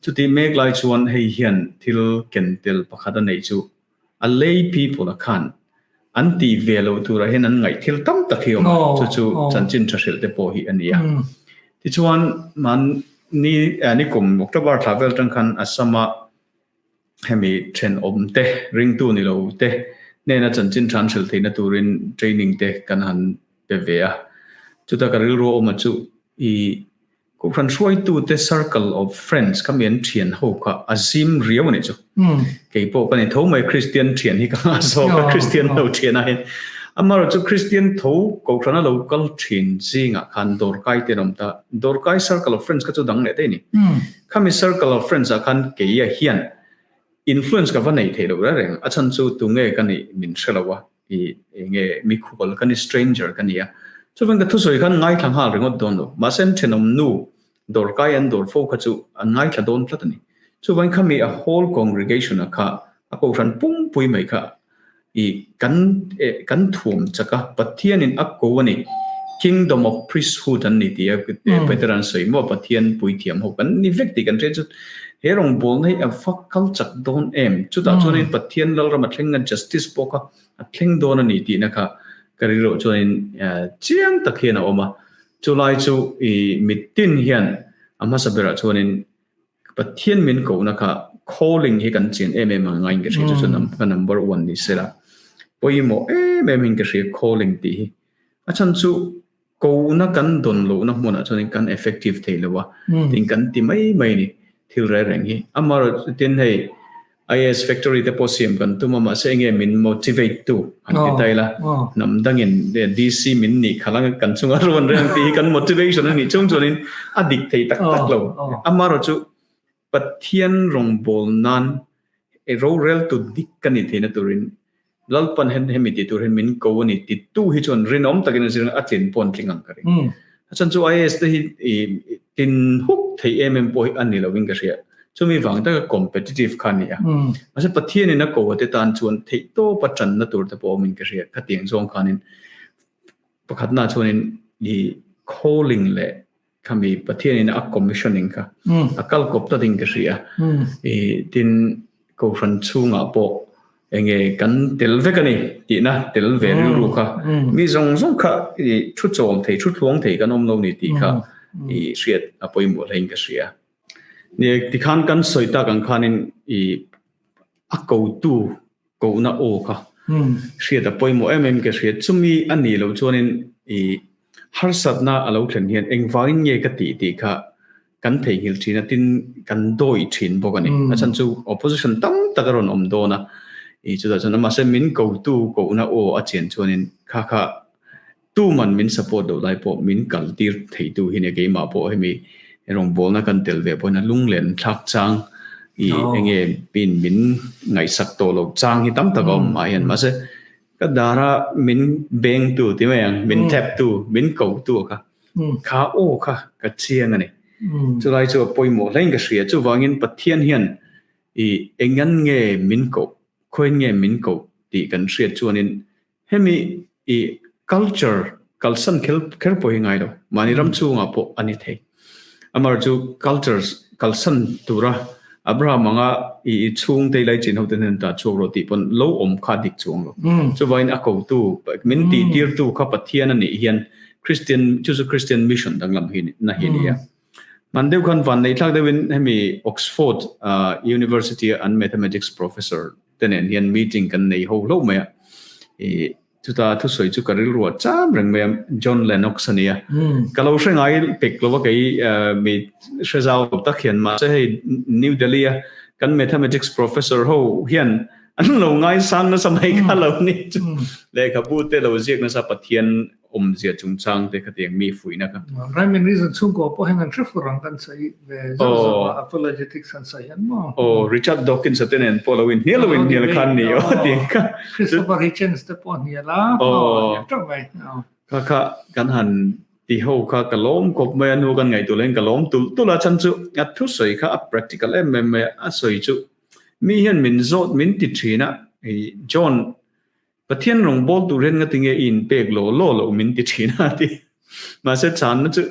Chutih mek lai chuan hei hian thil ken tel pakhat a neih chu A lay people a khan an tih ve loh turah hian an ngaih thil tam tak hi a awm a, chu chu chanchin tha hrilh te pawh hi a ni a. Tichuan mahni nikum October thla vel atang khan Assam-a hemi thenawm te, ringtu ni lo te hnena chanchin tha an hrilh theihna turin training te kan han pe ve a. Chuta ka rilru a awm a chu i Kohhran hruaitute circle of friends kha mi an thian ho kha a zim riau a nih chu. Kei pawh ka ni tho mai Kristian thian hi ka nghah zawk a, Kristian lo thian a hian. Amaherawhchu chu Kristian tho Kohhrana lo kal thin zingah khan dawrkai te an awm ta. Dawrkai circle of friends kha chu dang leh daih a ni. Khami circle of friends ah khan keia hian influence ka va nei thei lo reng reng. A chhan chu tunge ka nih min hre lo a. I enge mikhual ka ni stranger ka ni a, chuvan ka thusawi khan ngaithla nghal ringawt dawn lo, mahse an thenawm nu dawrkai an dawr fo kha chu an ngaithla dawn tlat a ni. Chuvan khami a whole congregation a kha a kohhran pumpui mai kha i kan kan thuam chak a, Pathianin a ko a ni, Kingdom of priesthood an ni tih a Peter an sawi maw, Pathian puithiam ho kan ni vek tih kan hriat chu he rawngbawlna hi a va kal chak dawn em, chutah chuanin Pathian Lalram a thleng a justice pawh kha a thleng dawn a ni tihna kha ka rilruah chuanin chiang tak hian a awm a, chulai chu i mittin hian a hmasa berah chuanin Pathian min kohna kha calling hi kan chian em em ang ngaiin ka hria chu chu ka number one ni sela pawimawh em em in ka hria calling tih hi a chhan chu Kohna kan dawn lohna hmunah chuanin kan effective thei lo a, tin kan ti mai mai a ni thil reng reng hi. Amaherawhchu tin hei IAS factory te pawh siam kan tum a, mahse enge min motivate tu han ti ta ila, hnam dangin DC min nih khalh ang kan chunga rawn reng tih hi kan motivation a nih chung chuanin a dik thei tak tak lo. Amaherawhchu Pathian rawngbâwl nân rorêltu dik ka nih theihna tûrin Lalpan hen hemi ti tûr hian min ko a ni titu hi chuan rinawm takin a zir a tlin pawh an tling ang ka ring. A chhan chu IAS te hi tin huk thei em em pawh hi a ni lovin ka hria. Chumi vang taka competitive kha a ni a. Mahse Pathianin a ko a te tân chuan theihtawpa ṭanna tûr te pawh awmin ka hria. Khatiang zawng khanin pakhatna chuanin i calling leh Khami Pathianin a commissioning kha a kal kawp ta ding ka hria. I tin Kohhran chhungah pawh enge kan tel vek a ni tihna tel ve rilru kha mi zawng zawng kha i thu chawm thei thu thluang thei kan awm lo ni tih kha i hriat a pawimawh hlein ka hria. Ni tikhan kan sawi tak ang khanin i a kotu kohna aw kha hriat a pawimawh em em ka hria. Chumi a nih loh chuanin i harsatna a lo thlen hian engvangin nge ka tih tih kha kan theihnghilh thin a, tin kan dawih thin bawk a ni. A chhan chu opposition tam tak a rawn awm dawn a. I chutah chuan mahse min kotu kohna aw a chian chuanin kha kha tuman min support loh lai pawh min kal tir theitu hi nia keimah pawh hemi rawngbawlna kan tel ve pawhin a lunglen thlak chang i enge min min ngaihsak tawh loh chang hi tam tak a awm mah hian mahse ka dara min bengtu ti mai ang min tap tu min kotu kha kha aw kha ka chiang a ni. Chulai chu a pawimawh hlein ka hria chuvangin Pathian hian I engan nge min koh, khawiin nge min koh tih kan hriat chuanin hemi i culture kalsan kher kher pawh hi ngai lo, mahni ram chhungah pawh a ni thei. Amaherawhchu chu cultures kalsan tura Abraham anga i i chhungte i laichin hote hnen tah chhuak rawh tih pawn lo awm kha dik chuang lo. Chuvangin a kotu, min tihtirtu kha Pathian a nih hian Christian chu chu Christian mission danglam hi na hi a ni a. Hman deuh khan van neih thlak deuhin hemi Oxford University a an Mathematics Professor te nen hian meeting kan nei ho hlauh mai a. I chuta thusawi chu ka rilru a cham reng mai a, John Lennox a nia. Ka lo hre ngai pek lo a kei mi hre zau lo tak hian mahse hei New Delhi a kan Mathematics Professor ho hian an lo ngaisang nasa mai kha lo ni chu. Lehkhabu te lo ziak nasa Pathian awmzia chungchang te khatiang mi fuihna kha. Rhyme and Reason chhungkaw pawh hian an hre fur ang kan sawi ve zauh zauh a, apologetics an sawi hian maw. Aw, Richard Dawkins a te nen pawh lo inhnial lo inhnial khan ni aw tiang kha. Christopher Hitchens te pawh hnial a, aw teuh mai. Kha kha kan han ti ho kha ka lawm khawp mai a, nu kan ngaihtuah laiin ka lawm tulh tulh a, chhan chu a thusawi kha a practical em em mai a, a sawi chu mi hian min zawt min ti thin a, John Pathian rawngbâwl tur hian ngatinge i inpêk law law loh min ti ṭhin a ti. Mahse chânna chu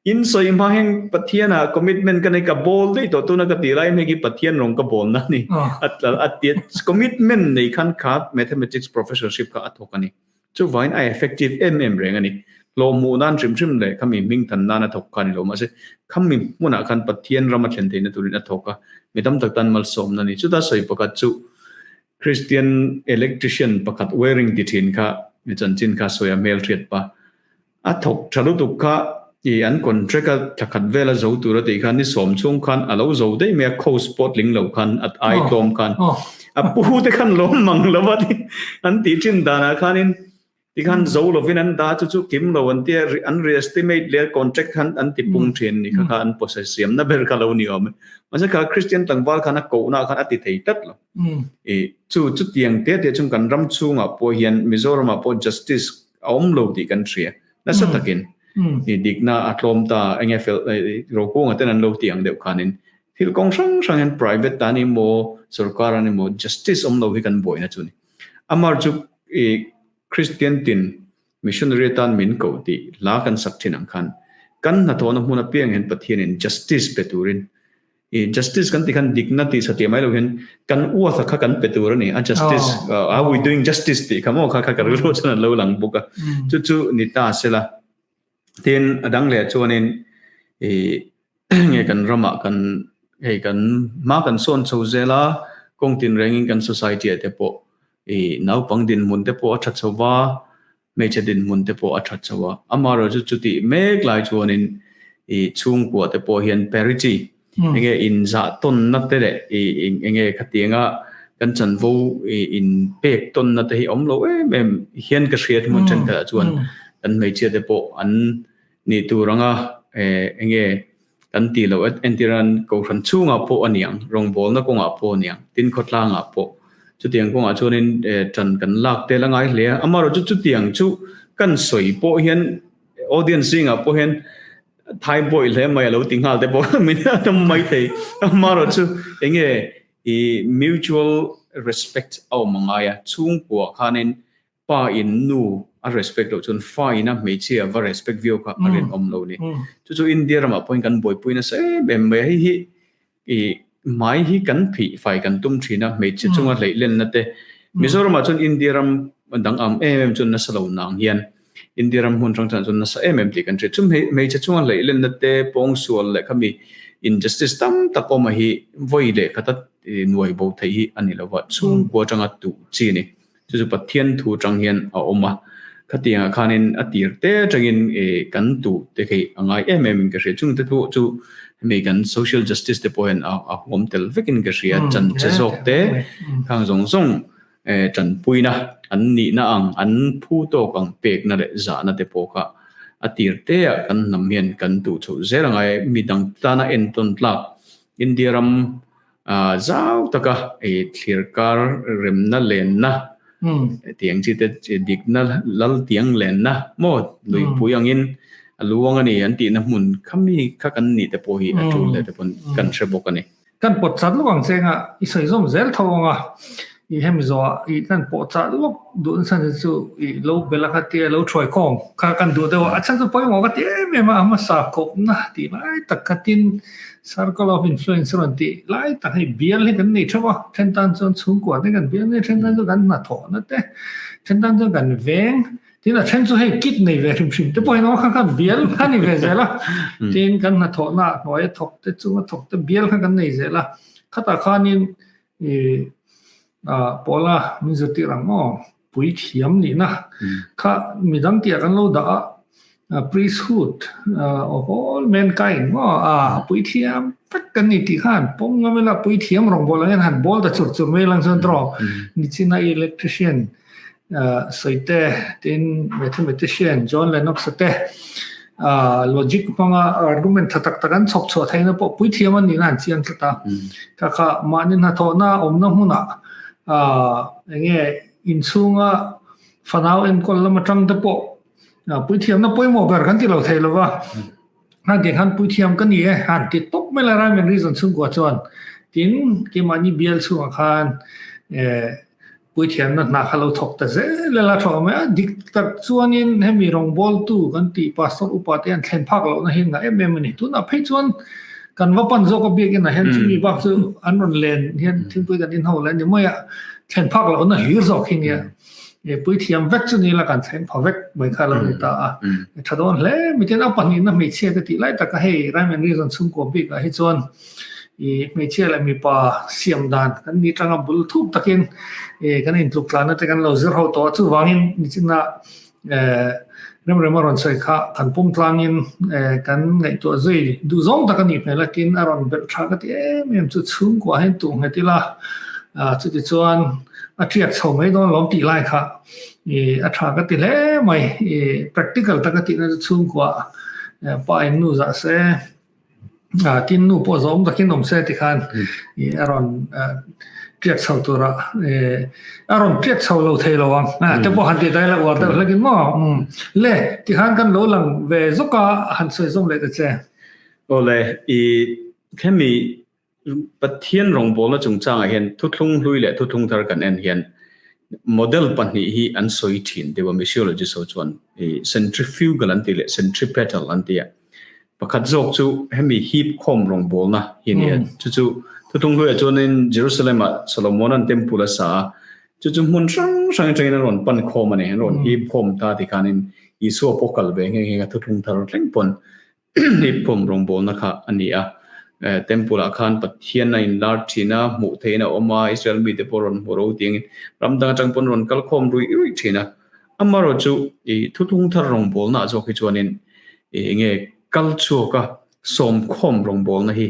in sawi hma hian Pathianah commitment ka nei ka bâwl daih tawh tuna ka tih lai hmêk hi Pathian rawng ka bâwlna a ni. A ti a, commitment nei khan kha mathematics professorship kha a thawk a ni. Chuvangin a effective em em reng a ni. Hlawhmuh nan hrim hrim leh khami hmingthan nan a thawk kha a ni lo. Mahse khami hmunah khan Pathian rama thlen theihna turin a thawk a, mi tam tak tan malsawmna a ni. Chuta sawi pakhat chu Christian electrician pakhat wearing ti thin kha mi chanchin kha sawi a hmel hriat pa. A thawk tha lutuk kha i an contract a thla khat vel a zo tur a tih khan ni sawm chhung khan a lo zo daih mai a coast pawh tling lo khan a ai tlawm khan a pu te khan lawm mang lo a an tih thin danah khanin Tikhan zo lovin an dah chu chu kim lo an tia an re-estimate leh contract khan an ti pung thin ni kha kha an pawsa siamna ber kha lo ni awm e. Mahse kha Christian tlangval khan a kohna khan a ti thei tlat lo. I chu chutiang te te chung kan ram chhungah pawh hian Mizoramah pawh justice a awm lo tih kan hria nasa takin. I dikna a tlawm ta enge fel rokunga ten an lo ti ang deuh khanin thil kawng hrang hrang hian private tan emaw sorkar an emaw justice awm lo hi kan buaina chu ni. Amar chu i Kristian tin missionary atan min koh tih hla kan sak thin ang khan kan hnathawhna hmun apiang hian Pathianin justice pe turin i justice kan tih khan dikna tih satliah mai lo hian kan uatha kha kan pe tur a ni a justice how we doing justice tih kha maw kha kha ka rilru chuan an lo lang bawk a chu chu ni ta sela tin a dang leh chuanin i nge kan ramah kan hei kan hma kan sawn chho zel a, kawng tinrengin kan society ah te pawh ih naupang dinhmun te pawh a tha chho va, hmeichhe dinhmun te pawh a tha chho a. Amaherawhchu chu chutih mek lai chuanin ih chhungkua te pawh hian parity enge inzah tawnna te leh ih enge khatianga kan chanvo ih inpek tawnna te hi awm lo em em hian ka hriat hmun thenkhatah chuan kan hmeichhia te pawh an Nih tur anga enge kan tih loh entiran kohhran chhungah pawh a niang, rawngbawlna kawngah pawh a niang, tin khawtlangah pawh. Chutiang kawngah chuanin ṭan kan lak tel a ngai hle a. Amaherawhchu chutiang chu kan sawi pawh hian audience zingah pawh hian thai bawih hle mai a lo ti nghal te pawh min a tam mai thei. Amaherawhchu enge i mutual respect a awm a ngai a, chhungkua khanin Pa in nu a respect loh chuan fa in a hmeichhia va respect viau kha a rinawm lo ni. Chu chu India ramah pawhin kan buaipui nasa em em mai a, hei hi i hmai hi kan phih fai kan tum thin a, hmeichhe chunga hleih lenna te. Mizoramah chuan India ram dang am em em chuan nasa lo nang hian India ram hmun hrang hrangah chuan nasa em em tih kan hria. Chu hmeichhe chunga hleih lenna te, pawngsual leh khami injustice tam tak awm a hi vawi leh khata nuai bo theih hi a ni lova, chhungkua atanga tuh chi a ni. Chu chu Pathian thu atang hian a awm a, khatiangah khanin a tir te atangin kan tuh te khi a ngai em em in ka hria. Chungte thu chu hemi kan social justice te pawh hian a huam tel vekin ka hria, chan che zawk te khang zawng zawng. Ṭanpuina an nihna ang, an phu tawk ang pekna leh zahna te pawh kha a tir teah kan hnam hian kan duh chhoh zel a ngai. Mi dang tana entawn tlak India ram zau taka thlir kar remna lenna tiang chi te dikna lal tiang lenna maw luipui angin a luang a ni an tihna hmun kha mi kha kan nih te pawh hi a tul leh te pawn kan hre bawk a ni. Kan pawt chat lawk ang che anga i sawi zawm zel tho ang a, i hemi zawhah i kan pawh chat lawk duh nasa ni chu i lo bel a kha tia lo thuai khawm kha kan duh deuh a, a chhan chu pawimawh ka ti em em a, a hmasa kawpna tih lai tak kha tin circle of influence a rawn tih lai tak hei bial hi kan nei theuh a, then tan chuan chhungkua te kan bial mai a, then tan chuan kan hnathawhna te, then tan chuan kan veng Tin a then chu hei kit nei ve hrim hrim te pawhin aw kha khan bial kha ni ve zel a. Tin kan hnathawhna hnuaia thawk te chunga thawk te bial kha kan nei zel a. Khatah khanin i Paula min zirtir ang maw puithiam nihna kha midang tihah kan lo dah a, priesthood of all mankind maw a puithiam vek kan ni tih khan pawm ngam ila puithiam rawngbawl angin han bawl ta chur chur mai lang chuan tawh nichina electrician Sawite tin mathematician John Lennox-a te logic hmanga argument tha tak tak an chhawp chhuah theihna pawh puithiam an nihna an chiang tlat a. Kha kha mahni hnathawhna awmna hmunah enge inchhunga fanau enkawl lam atang te pawh puithiamna pawimawh ber kan ti lo thei lova. Hna ding han puithiam ka ni e, han ti tawp mai la Rhyme and Reason chhungkua chuan. Tin, keimahni bial chhungah khan puithiamna hna kha lo thawk ta zel ila tha awm e. A dik tak chuanin hemi rawngbawltu kan tih Pastor upa te an thlen phak lohna hi ngah em em a ni. Tunah phei chuan kan va pan zawk a biakinah hian chumi bak chu an rawn len hian thingpui kan inho leh a ni mai a, thlen phak lohna hlir zawk hi nia. Puithiam vek chu ni la kan thleng pha vek mai kha lo ni ta a. Tha dawn hle miten a pahnihna hmeichhia te tih lai taka hei Rhyme and Reason chhungkua bik ah hi chuan i hmeichhia leh mipa siam dan kan ni tanga bul thup takin kan intluk tlanna te kan lo zir ho tawh a chuvangin nichina Remrema rawn sawi kha kan pawm tlangin kan ngaihtuah zui duh zawng tak a nih hmel a tin a rawn belh tha ka ti em em chu chhungkua hian tuh nghet ila chutichuan a tiak chho mai dawn lawm tih lai kha a tha ka ti hle mai practical taka tihna chu chhungkua pa in nu zah se. Tin nu pawh zawm takin awm se tikhan a rawn tiak chho tura a rawn tiak chho lo thei lo ang. Te pawh han ti dai la uar deuh hlekin maw. Le tikhan kan lo lang ve zawk a han sawi zawm leh ta che. Awle i hemi Pathian rawngbawlna chungchangah hian thuthlung hlui leh thuthlung thar kan en hian model pahnih hi an sawi thin deuh a missiologist ho chuan i centrifugal an tih leh centripetal an ti a. Pakhat zawk chu hemi hip khawm rawngbawlna hi a ni a. Chu chu thuthlung hluiah chuanin Jerusalem-ah Solomon-a'n temple a sa a, chu chu hmun hrang hrang atangin an rawn pan khawm a ni, an rawn hip khawm ta tikhanin Isua pawh kal ve nghe nghe a thuthlung thar thleng pawn hip khawm rawngbawlna kha a ni a. Temple-ah khan Pathian a inlar thin a, hmuh theihin a awm a, Israel mite pawh rawn hmu ro tiangin ram dang atang pawn rawn kal khawm ruih ruih thin a. Amaherawh chu i thuthlung thar rawngbawlnaah zawk hi chuanin eng nge kal chhuaka sawmkhawm rawngbawlna hi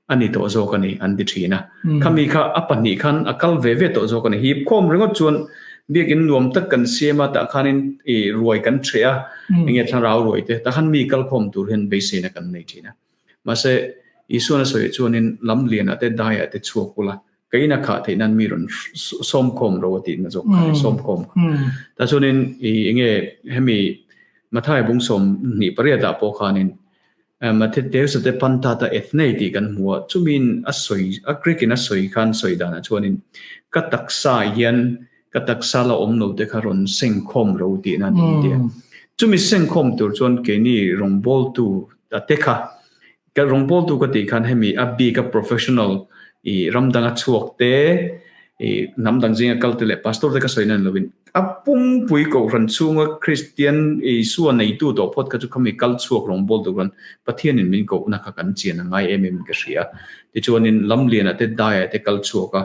a ni tawh zawk a ni an ti thin a. Khami kha a pahnih khan a kal ve ve tawh zawk a ni. Hip khawm ringawt chuan biakin nuam tak kan siam a, tah khanin i ruai kan hreh a, eng nge thlarau ruai te, tah khan mi kal khawm tur hian beiseina kan nei thin a. Mahse, Isuan a sawi chuanin lamlianah te daiah te chhuak ula, ka in a khah theih nan mi rawn sawmkhawm ro a tihna zawk kha sawmkhawm kha. Tah chuanin i enge hemi Mathai bung 28 ah pawh khanin Matthew te pantata ethne tih kan hmu a, chumiin a sawi a Greek in a sawi khan sawi danah chuanin ka taksa hian ka taksa la awm lo te kha rawn sengkhawm ro tihna a ni an ti a. Chumi sengkhawm tur chuan keini rawngbawltu a te kha Ka rawngbawltu ka tih khan hemi a bik a professional i ram danga chhuak te, i hnam dang zinga kal te leh pastor te ka sawi nan lovin a pumpui kohhran chhunga Kristian Isua neitu tawh phawt kha chu khami kal chhuak rawngbawltu khan Pathianin min kohna kha kan chian a ngai em em in ka hria. Tichuanin lamlianah te daiah te kal chhuak a,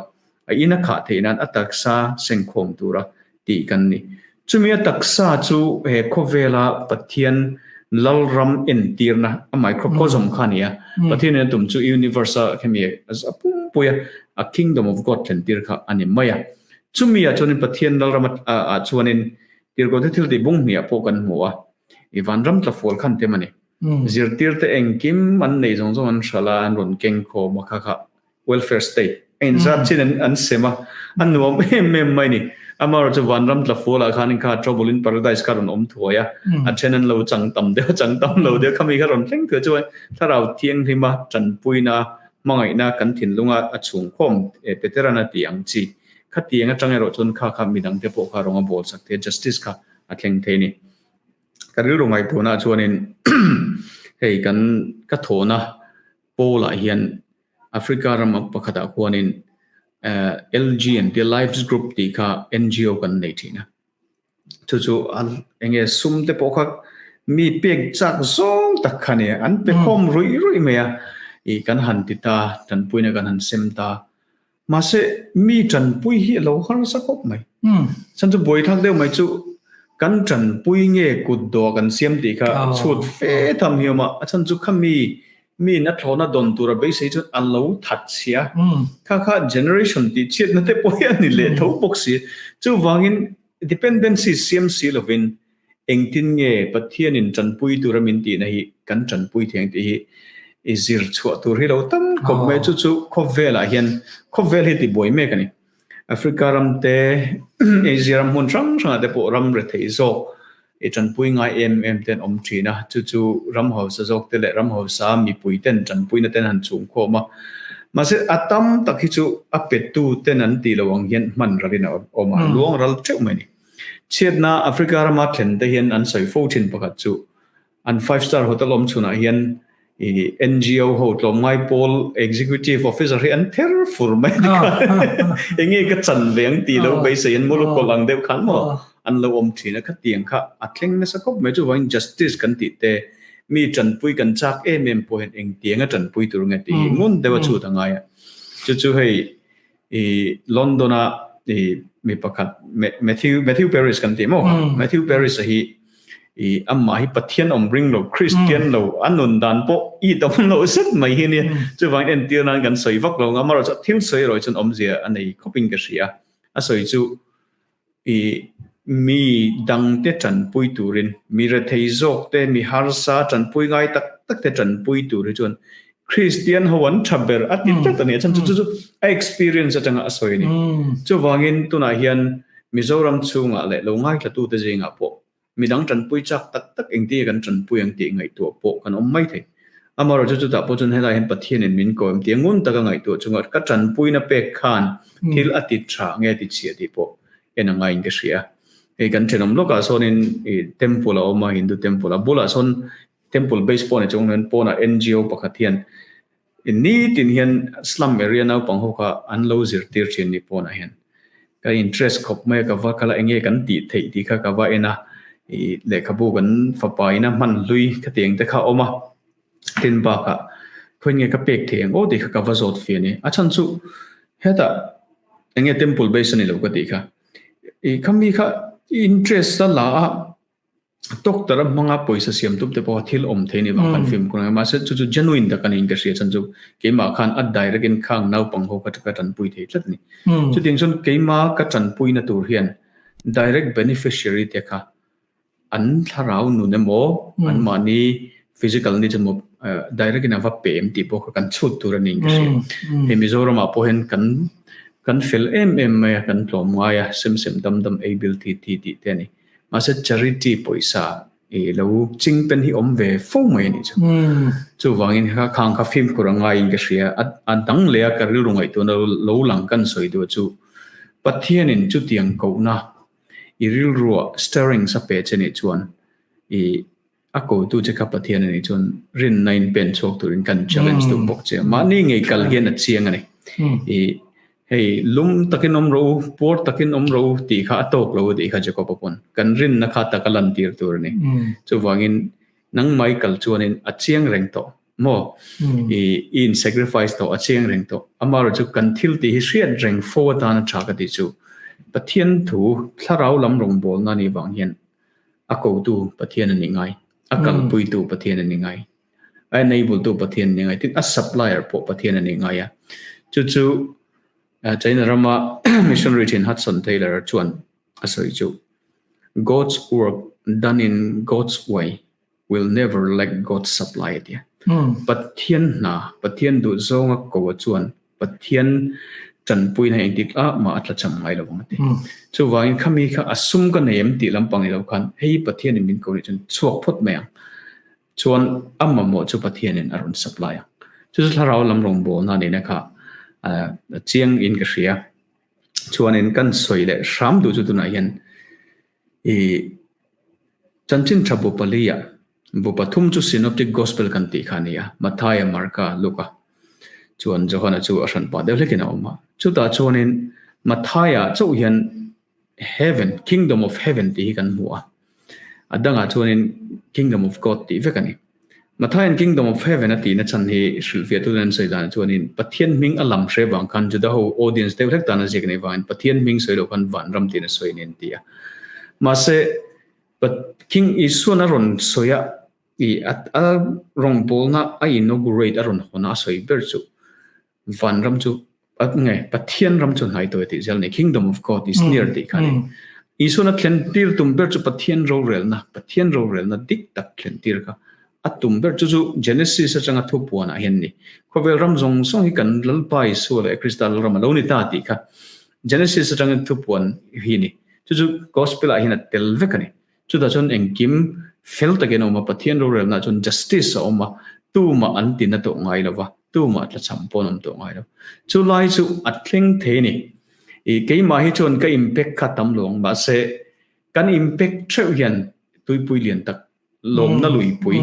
A in a khah theih nan a taksa sengkhawm tura tih kan ni. Chumi a taksa chu he khawvela Pathian Lalram entirna a microcosm kha a ni a. Pathian in a tum chu universe a khemi a pumpui a, a kingdom of God thlentir kha a ni mai a. Chumi ah chuanin Pathian Lalram ah chuanin Tirhkohte thiltih bung hniah pawh kan hmu a, i vanram tlafual khan tem a ni. Zirtirte engkim an neih zawng zawng an hralh a, an rawn keng khawm a, kha kha welfare state a inzat chin an sem a, a nuam em em mai ni. Amaherawhchu vanram tlafual ah khanin kha trouble in paradise kha rawn awm thuai a, a then an lo chang tam deuh a, chang tam lo deuh khami kha rawn thleng thuai chuan thlarau thianghlima tanpuina hmangaihna kan thinlunga a chhungkhawm Peteran a tih ang chi. Khatiang atang erawh chuan kha kha midangte pawh kha rawng a bawl sak thei a, justice kha a thleng thei a ni. Ka rilru ngaihtuahna chuanin hei kan ka thawhna pawlah hian Africa ram pakhatah khuanin LG an tia Lives Group tih kha NGO kan nei thin a. Chu chu enge sum te pawh kha mi pek chak zawng tak kha nia an pe khawm ruih ruih mai a i kan han ti ta tanpuina kan han sem ta mahse mi tanpui hi a lo harsa khawp mai chhan chu buaithlak deuh mai chu kan tanpui nge kut dawh kan siam tih kha chhut fe tham hi awm a a chhan chu kha mi Mi in a thlawhna dawn tura beisei chuan a lo that chhia. Kha kha generation tih chhiatna te pawh hi a ni leh tho bawk si. Chuvangin dependency siam si lovin engtin nge Pathianin tanpui tura min tihna hi kan tanpui thei ang tih hi i zir chhuah tur hi lo tam khawp mai. Chu chu khawvelah hian khawvel hi tibuai mek a ni. Africa ram te, Asia ram hmun hrang hrangah te pawh ram rethei zawk i tanpui ngai em em te an awm thin a, chu chu ram hausa zawk te leh ram hausa mipui ten tanpuina ten han chhung khawm a. Mahse a tam tak hi chu a petu ten an tih loh ang hian hman ralin a awm a, luang ral teuh mai a ni. Chhiatna Africa rama thlen te hian an sawi fo thin pakhat chu An five star hotel awm chhunah hian i NGO ho tlawmngai pawl executive officer hi an ther fur mai ti kha enge ka chan ve ang tih lo beisei an mulu kawlh ang deuh khan maw an lo awm thin a khatiang kha a thleng nasa khawp mai chuvangin justice kan tih te mi tanpui kan chak em em pawh hian engtianga tanpui tur nge tih hi ngun deuh a chhut a ngai a chu chu hei i London a i mi pakhat Matthew Matthew Paris kan tih maw Matthew Paris a hi i amah hi Pathian awm ring lo Christian lo a nun dan pawh i dam lo zet mai hi nia chuvangin entir nan kan sawi vak lo ang amaherawhchu thil sawi erawh chuan awmzia a nei khawpin ka hria a sawi chu i mi dangte tanpui turin mi rethei zawk te mi harsa tanpui ngai tak tak te tanpui tur hi chuan Christian ho an tha ber a ti tlat a ni a chhan chu chu chu a experience atanga a sawi a ni chuvangin tunah hian Mizoram chhungah leh lo ngaithlatute zingah pawh midang tanpui chak tak tak engtin nge kan tanpui ang tih ngaihtuah pawh kan awm mai thei. Amaherawhchu chutah pawh chuan helai hian Pathianin min ko em tih ngun taka ngaihtuah chunga ka tanpuina pek khan thil a ti tha nge ti chhia tih pawh en a ngaiin ka hria. Hei kan thenawm lawkah sawnin ih temple a awm a, Hindu temple a bulah sawn temple base pawh ni chung hian pawnah NGO pakhat hian Nitin hian slum area naupang ho kha an lo zirtir thin ni pawnah hian ka interest khawp mai a, ka va kal a enge kan tih theih tih kha ka va en a, ih lehkhabu kan fapa ina hman hlui ka tih ang te kha a awm a, tin bakah khawi nge ka pek theih ang aw tih kha ka va zawt fih a ni. A chhan chu hetah enge temple base a ni lo ka tih kha, ih khami kha interest a la a. Doctor a hmanga pawisa siam tum te pawh kha thil awm thei a ni vang khan fimkhur a ngai. Mahse chu chu genuine tak a niin ka hria chhan chu keimah khan a direct in khang naupang ho kha ka tanpui thei tlat a ni. Chutiang chuan keimah ka tanpuina tur hian direct beneficiary te kha an thlarau nun emaw anmahni physical needs emaw direct in a va pe em tih pawh kha kan chhut tur a niin ka hria. Hei Mizoramah pawh hian kan kan fel em em mai a, kan tlawm ngai a, sem sem dam dam ei bil thi thi tih te a ni. Mahse charity pawisa i lo ching pen hi awm ve fo mai a nih chu. Chuvangin kha khang kha fimkhur a ngaiin ka hria. A dang leh a ka rilru ngaihtuahna lo lang kan sawi duh chu Pathianin chutiang kohna i rilruah stirrings a pe che nih chuan i a kotu che kha Pathian a nih chuan rinna in pen chhuak turin kan challenge duh bawk che a. Mahni ngei kal hian a chiang a ni. I hei lum takin awm rawh u, puar takin awm rawh u tih kha a tawk lo tih kha Jacob-a pawn kan rinna kha taka lantir tur a ni. Chuvangin nangmai kal chuanin a chiang reng tawh maw? I i in sacrifice tawh a chiang reng tawh. Amaherawhchu kan thil tih hi hriat reng fo atana tha ka tih chu Pathian thu thlarau lam rawngbawlna a nih vang hian A kotu Pathian a ni ngai, a kalpuitu Pathian a ni ngai, a enable-tu Pathian a ni ngai, tin a supplier pawh Pathian a ni ngai a. Chu chu China rama missionary thin Hudson Taylor chuan a sawi chu, God's work done in God's way will never lack God's supply a ti a. Pathian hna, Pathian duh zawnga ko chuan Pathian tanpuina engtik ah mah a tlacham ngai lo ang a ti. Chuvangin khami kha a sum ka nei em tih lampang ni lo khan hei Pathianin min ko nih chuan chhuak phawt mai ang. Chuan a mamawh chu Pathianin a rawn supply ang. Chu chu thlarau lam rawngbawlna nihna kha a chiang in ka hria. Chuanin kan sawi leh hram duh chu tunah hian i chanchin tha bu pali ah bu pathum chu Synoptic Gospel kan tih kha a ni a, Mathaia, Marka, Luka chuan Johana chu a hran pah deuh hlekin a awm a. Chutah chuanin Mathaia chauh hian Heaven, Kingdom of Heaven tih hi kan hmu a. A dangah chuanin Kingdom of God tih vek a ni. Matthain Kingdom of Heaven a tihna chhan hi hrilhfiahtuten an sawi danah chuanin Pathian hming a lam hre vang khan Juda ho audience deuh hlek tan a ziak anih vangin Pathian hming sawi loh khan vanram tiin a sawi a ni an ti a. Mahse, King Isuan a rawn sawi a, i a rawngbawlna a inaugurate a rawn hawn a, a sawi ber chu Vanram chu nge Pathian ram chu hnai tawh e tih zel a ni. Kingdom of God is near tih kha a ni. Isuan a thlen tir tum ber chu Pathian rorelna, Pathian rorelna dik tak thlen tir kha a tum ber chu chu Genesis atanga thupuanah hian a ni. Khawvel ram zawng zawng hi kan Lalpa Isua leh Krista Lalram a lo ni ta tih kha Genesis atangin thupuan hi a ni. Chu chu Gospel ah hian a tel vek a ni. Chutah chuan engkim fel takin a awm a, Pathian rorelnaah chuan justice a awm a, tumah an tina tawh ngai lo va, tumah tlachham pawh an awm tawh ngai lo. Chu lai chu a thleng thei a ni. I keimah hi chuan ka impact kha tam lo ang, mahse kan impact theuh hian tuipui lian tak, lawmna luipui,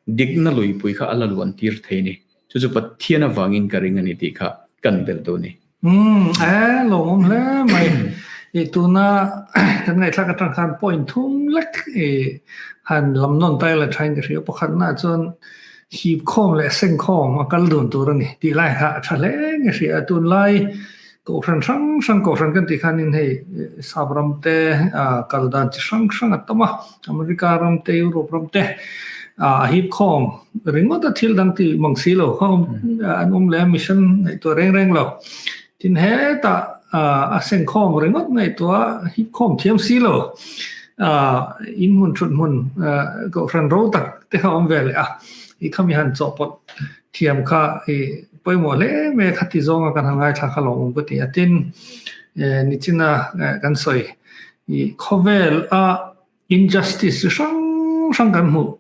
dikna luipui kha a la luan tir thei a ni. Chu chu Pathian avangin ka ring a ni tih kha kan belh duh a ni. Umm e lawmawm hle mai. I tuna kan ngaihthlak atang khan point thum lek i han lam nawn ta ila thain ka hria. Pakhatna chuan hip khawm leh seng khawm a kal dun tur a ni tih lai kha a tha hle nge hria. Tunlai kohhran hrang hrang kohhran kan tih khanin hei sap ram te kal dan chi hrang hrang a tam a. America ram te Europe ram te a hip khawm ringawt a thil dang tih mang si lo kha an awm leh a mission ngaihtuah reng reng lo. Tin hetah a seng khawm ringawt ngaihtuah hip khawm thiam si lo in hmun thut hmun kohhran ro tak te kha awm ve leh a i khami han chawhpawlh thiam kha i pawimawh hle mai a khati zawnga kan han ngaithla kha lawmawm ka ti a. Tin nichina kan sawi i khawvel a Injustice chi hrang hrang kan hmuh.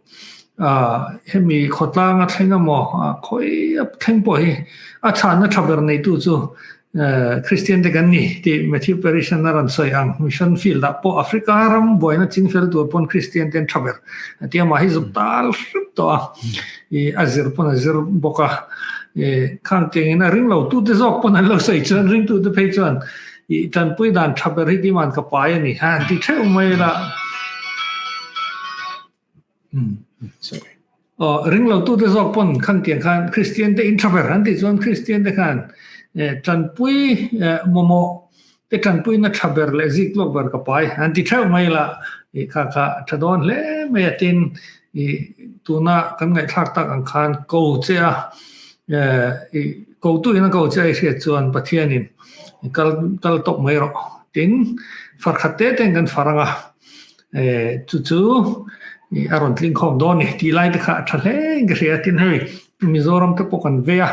Hemi khawtlang a thleng emaw, khawi a thleng pawh hi a chhanna tha ber neitu chu Christian te kan ni tih Matthew Parrish-an a rawn sawi ang. Mission field ah pawh Africa ram buaina chingfel tur pawn Christian te an tha ber a ti a, mah hi zuk tal hrep tawh a, a zir pawn a zir bawk a. Khang tiangin a ring lo tute zawk pawn an lo sawi chuan ringtute phei chuan I tanpui dan tha ber hi kiman ka pai a ni. Ha ti theuh mai la. Sorry. Oh, ring lo tu te zawk pawn khan tiang khan Christian te in tha ber an ti chuan Christian te khan tanpui momo te tanpui na tha ber leh zik tlawk ber ka pai an ti theuh mai la. I kha kha tha dawn hle mai a tin i tuna kan ngaihthlak tak ang khan ko che a i ko tu in a ko che a i hriat chuan Pathianin kal kal tawp mai rawh. Tin, far khat te ten kan far anga chu chu a rawn tling khawm dawn ni tih lai te kha a tha hle in ka hria. Tin hei Mizoram te pawh kan vei a,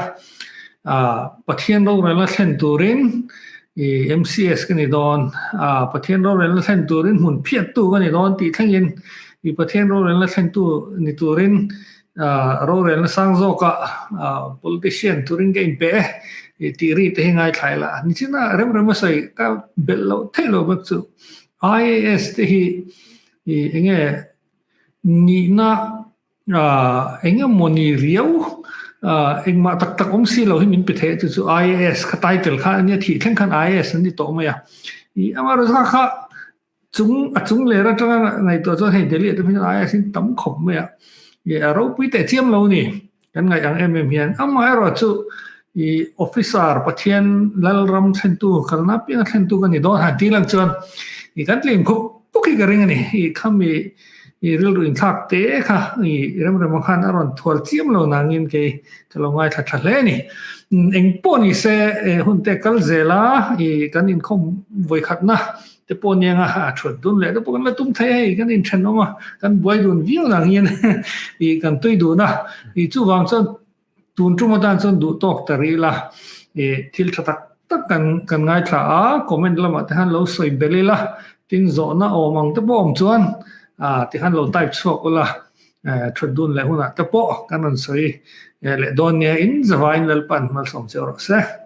Pathian rorelna thlen turin i MCS ka ni dawn, Pathian rorelna thlen turin hmun phiattu ka ni dawn tih thlengin i Pathian rorelna thlentu ni turin Rorelna sang zawka politician turin ka inpe e tih ri te hi ngaithla ila. Nichina rem rem a sawi ka belh loh theih loh bawk chu IAS te hi enge nihna enge mawni riau engmah tak tak awm si lo hi min pe thei chu chu IAS kha title kha ania thih thleng khan IAS an ni tawh mai a. Amaherawhchu kha Chung a chung ler atanga ngaihtuah chuan hei Delhi ah te phei chuan IS in tam khawp mai a, i a ropui teh chiam lo ni kan ngaih ang em em hian. Amaherawh chu i officer Pathian Lalram thlentu kalna apianga thlentu ka ni dawn han tih lang chuan i kan tling khup puk hi ka ring a ni. I khami i. I rilru inthlak te kha i remrema khan a rawn thual chiam lo nangin kei ka lo ngaithla tha hle a ni. Eng pawh ni se hun te kal zel a, i kan inkhawm vawikhatna te pawh nia nga a thut dun leh te pawh kan la tum thei a hei kan inthenawm a, kan buai dun viau nangin i kan tui dun a, i chuvang chuan Tun tum atan chuan duh tawk ta rih la, i thil tha tak tak kan kan ngaithla a, comment lamah te khan lo sawi belh ila, tin zawhna awm ang te pawh awm chuan ah ti khan lo type chhuak ula, thut dun leh hunah te pawh kan rawn sawi leh dawn nia in zavain Lalpan malsawm che rawh se.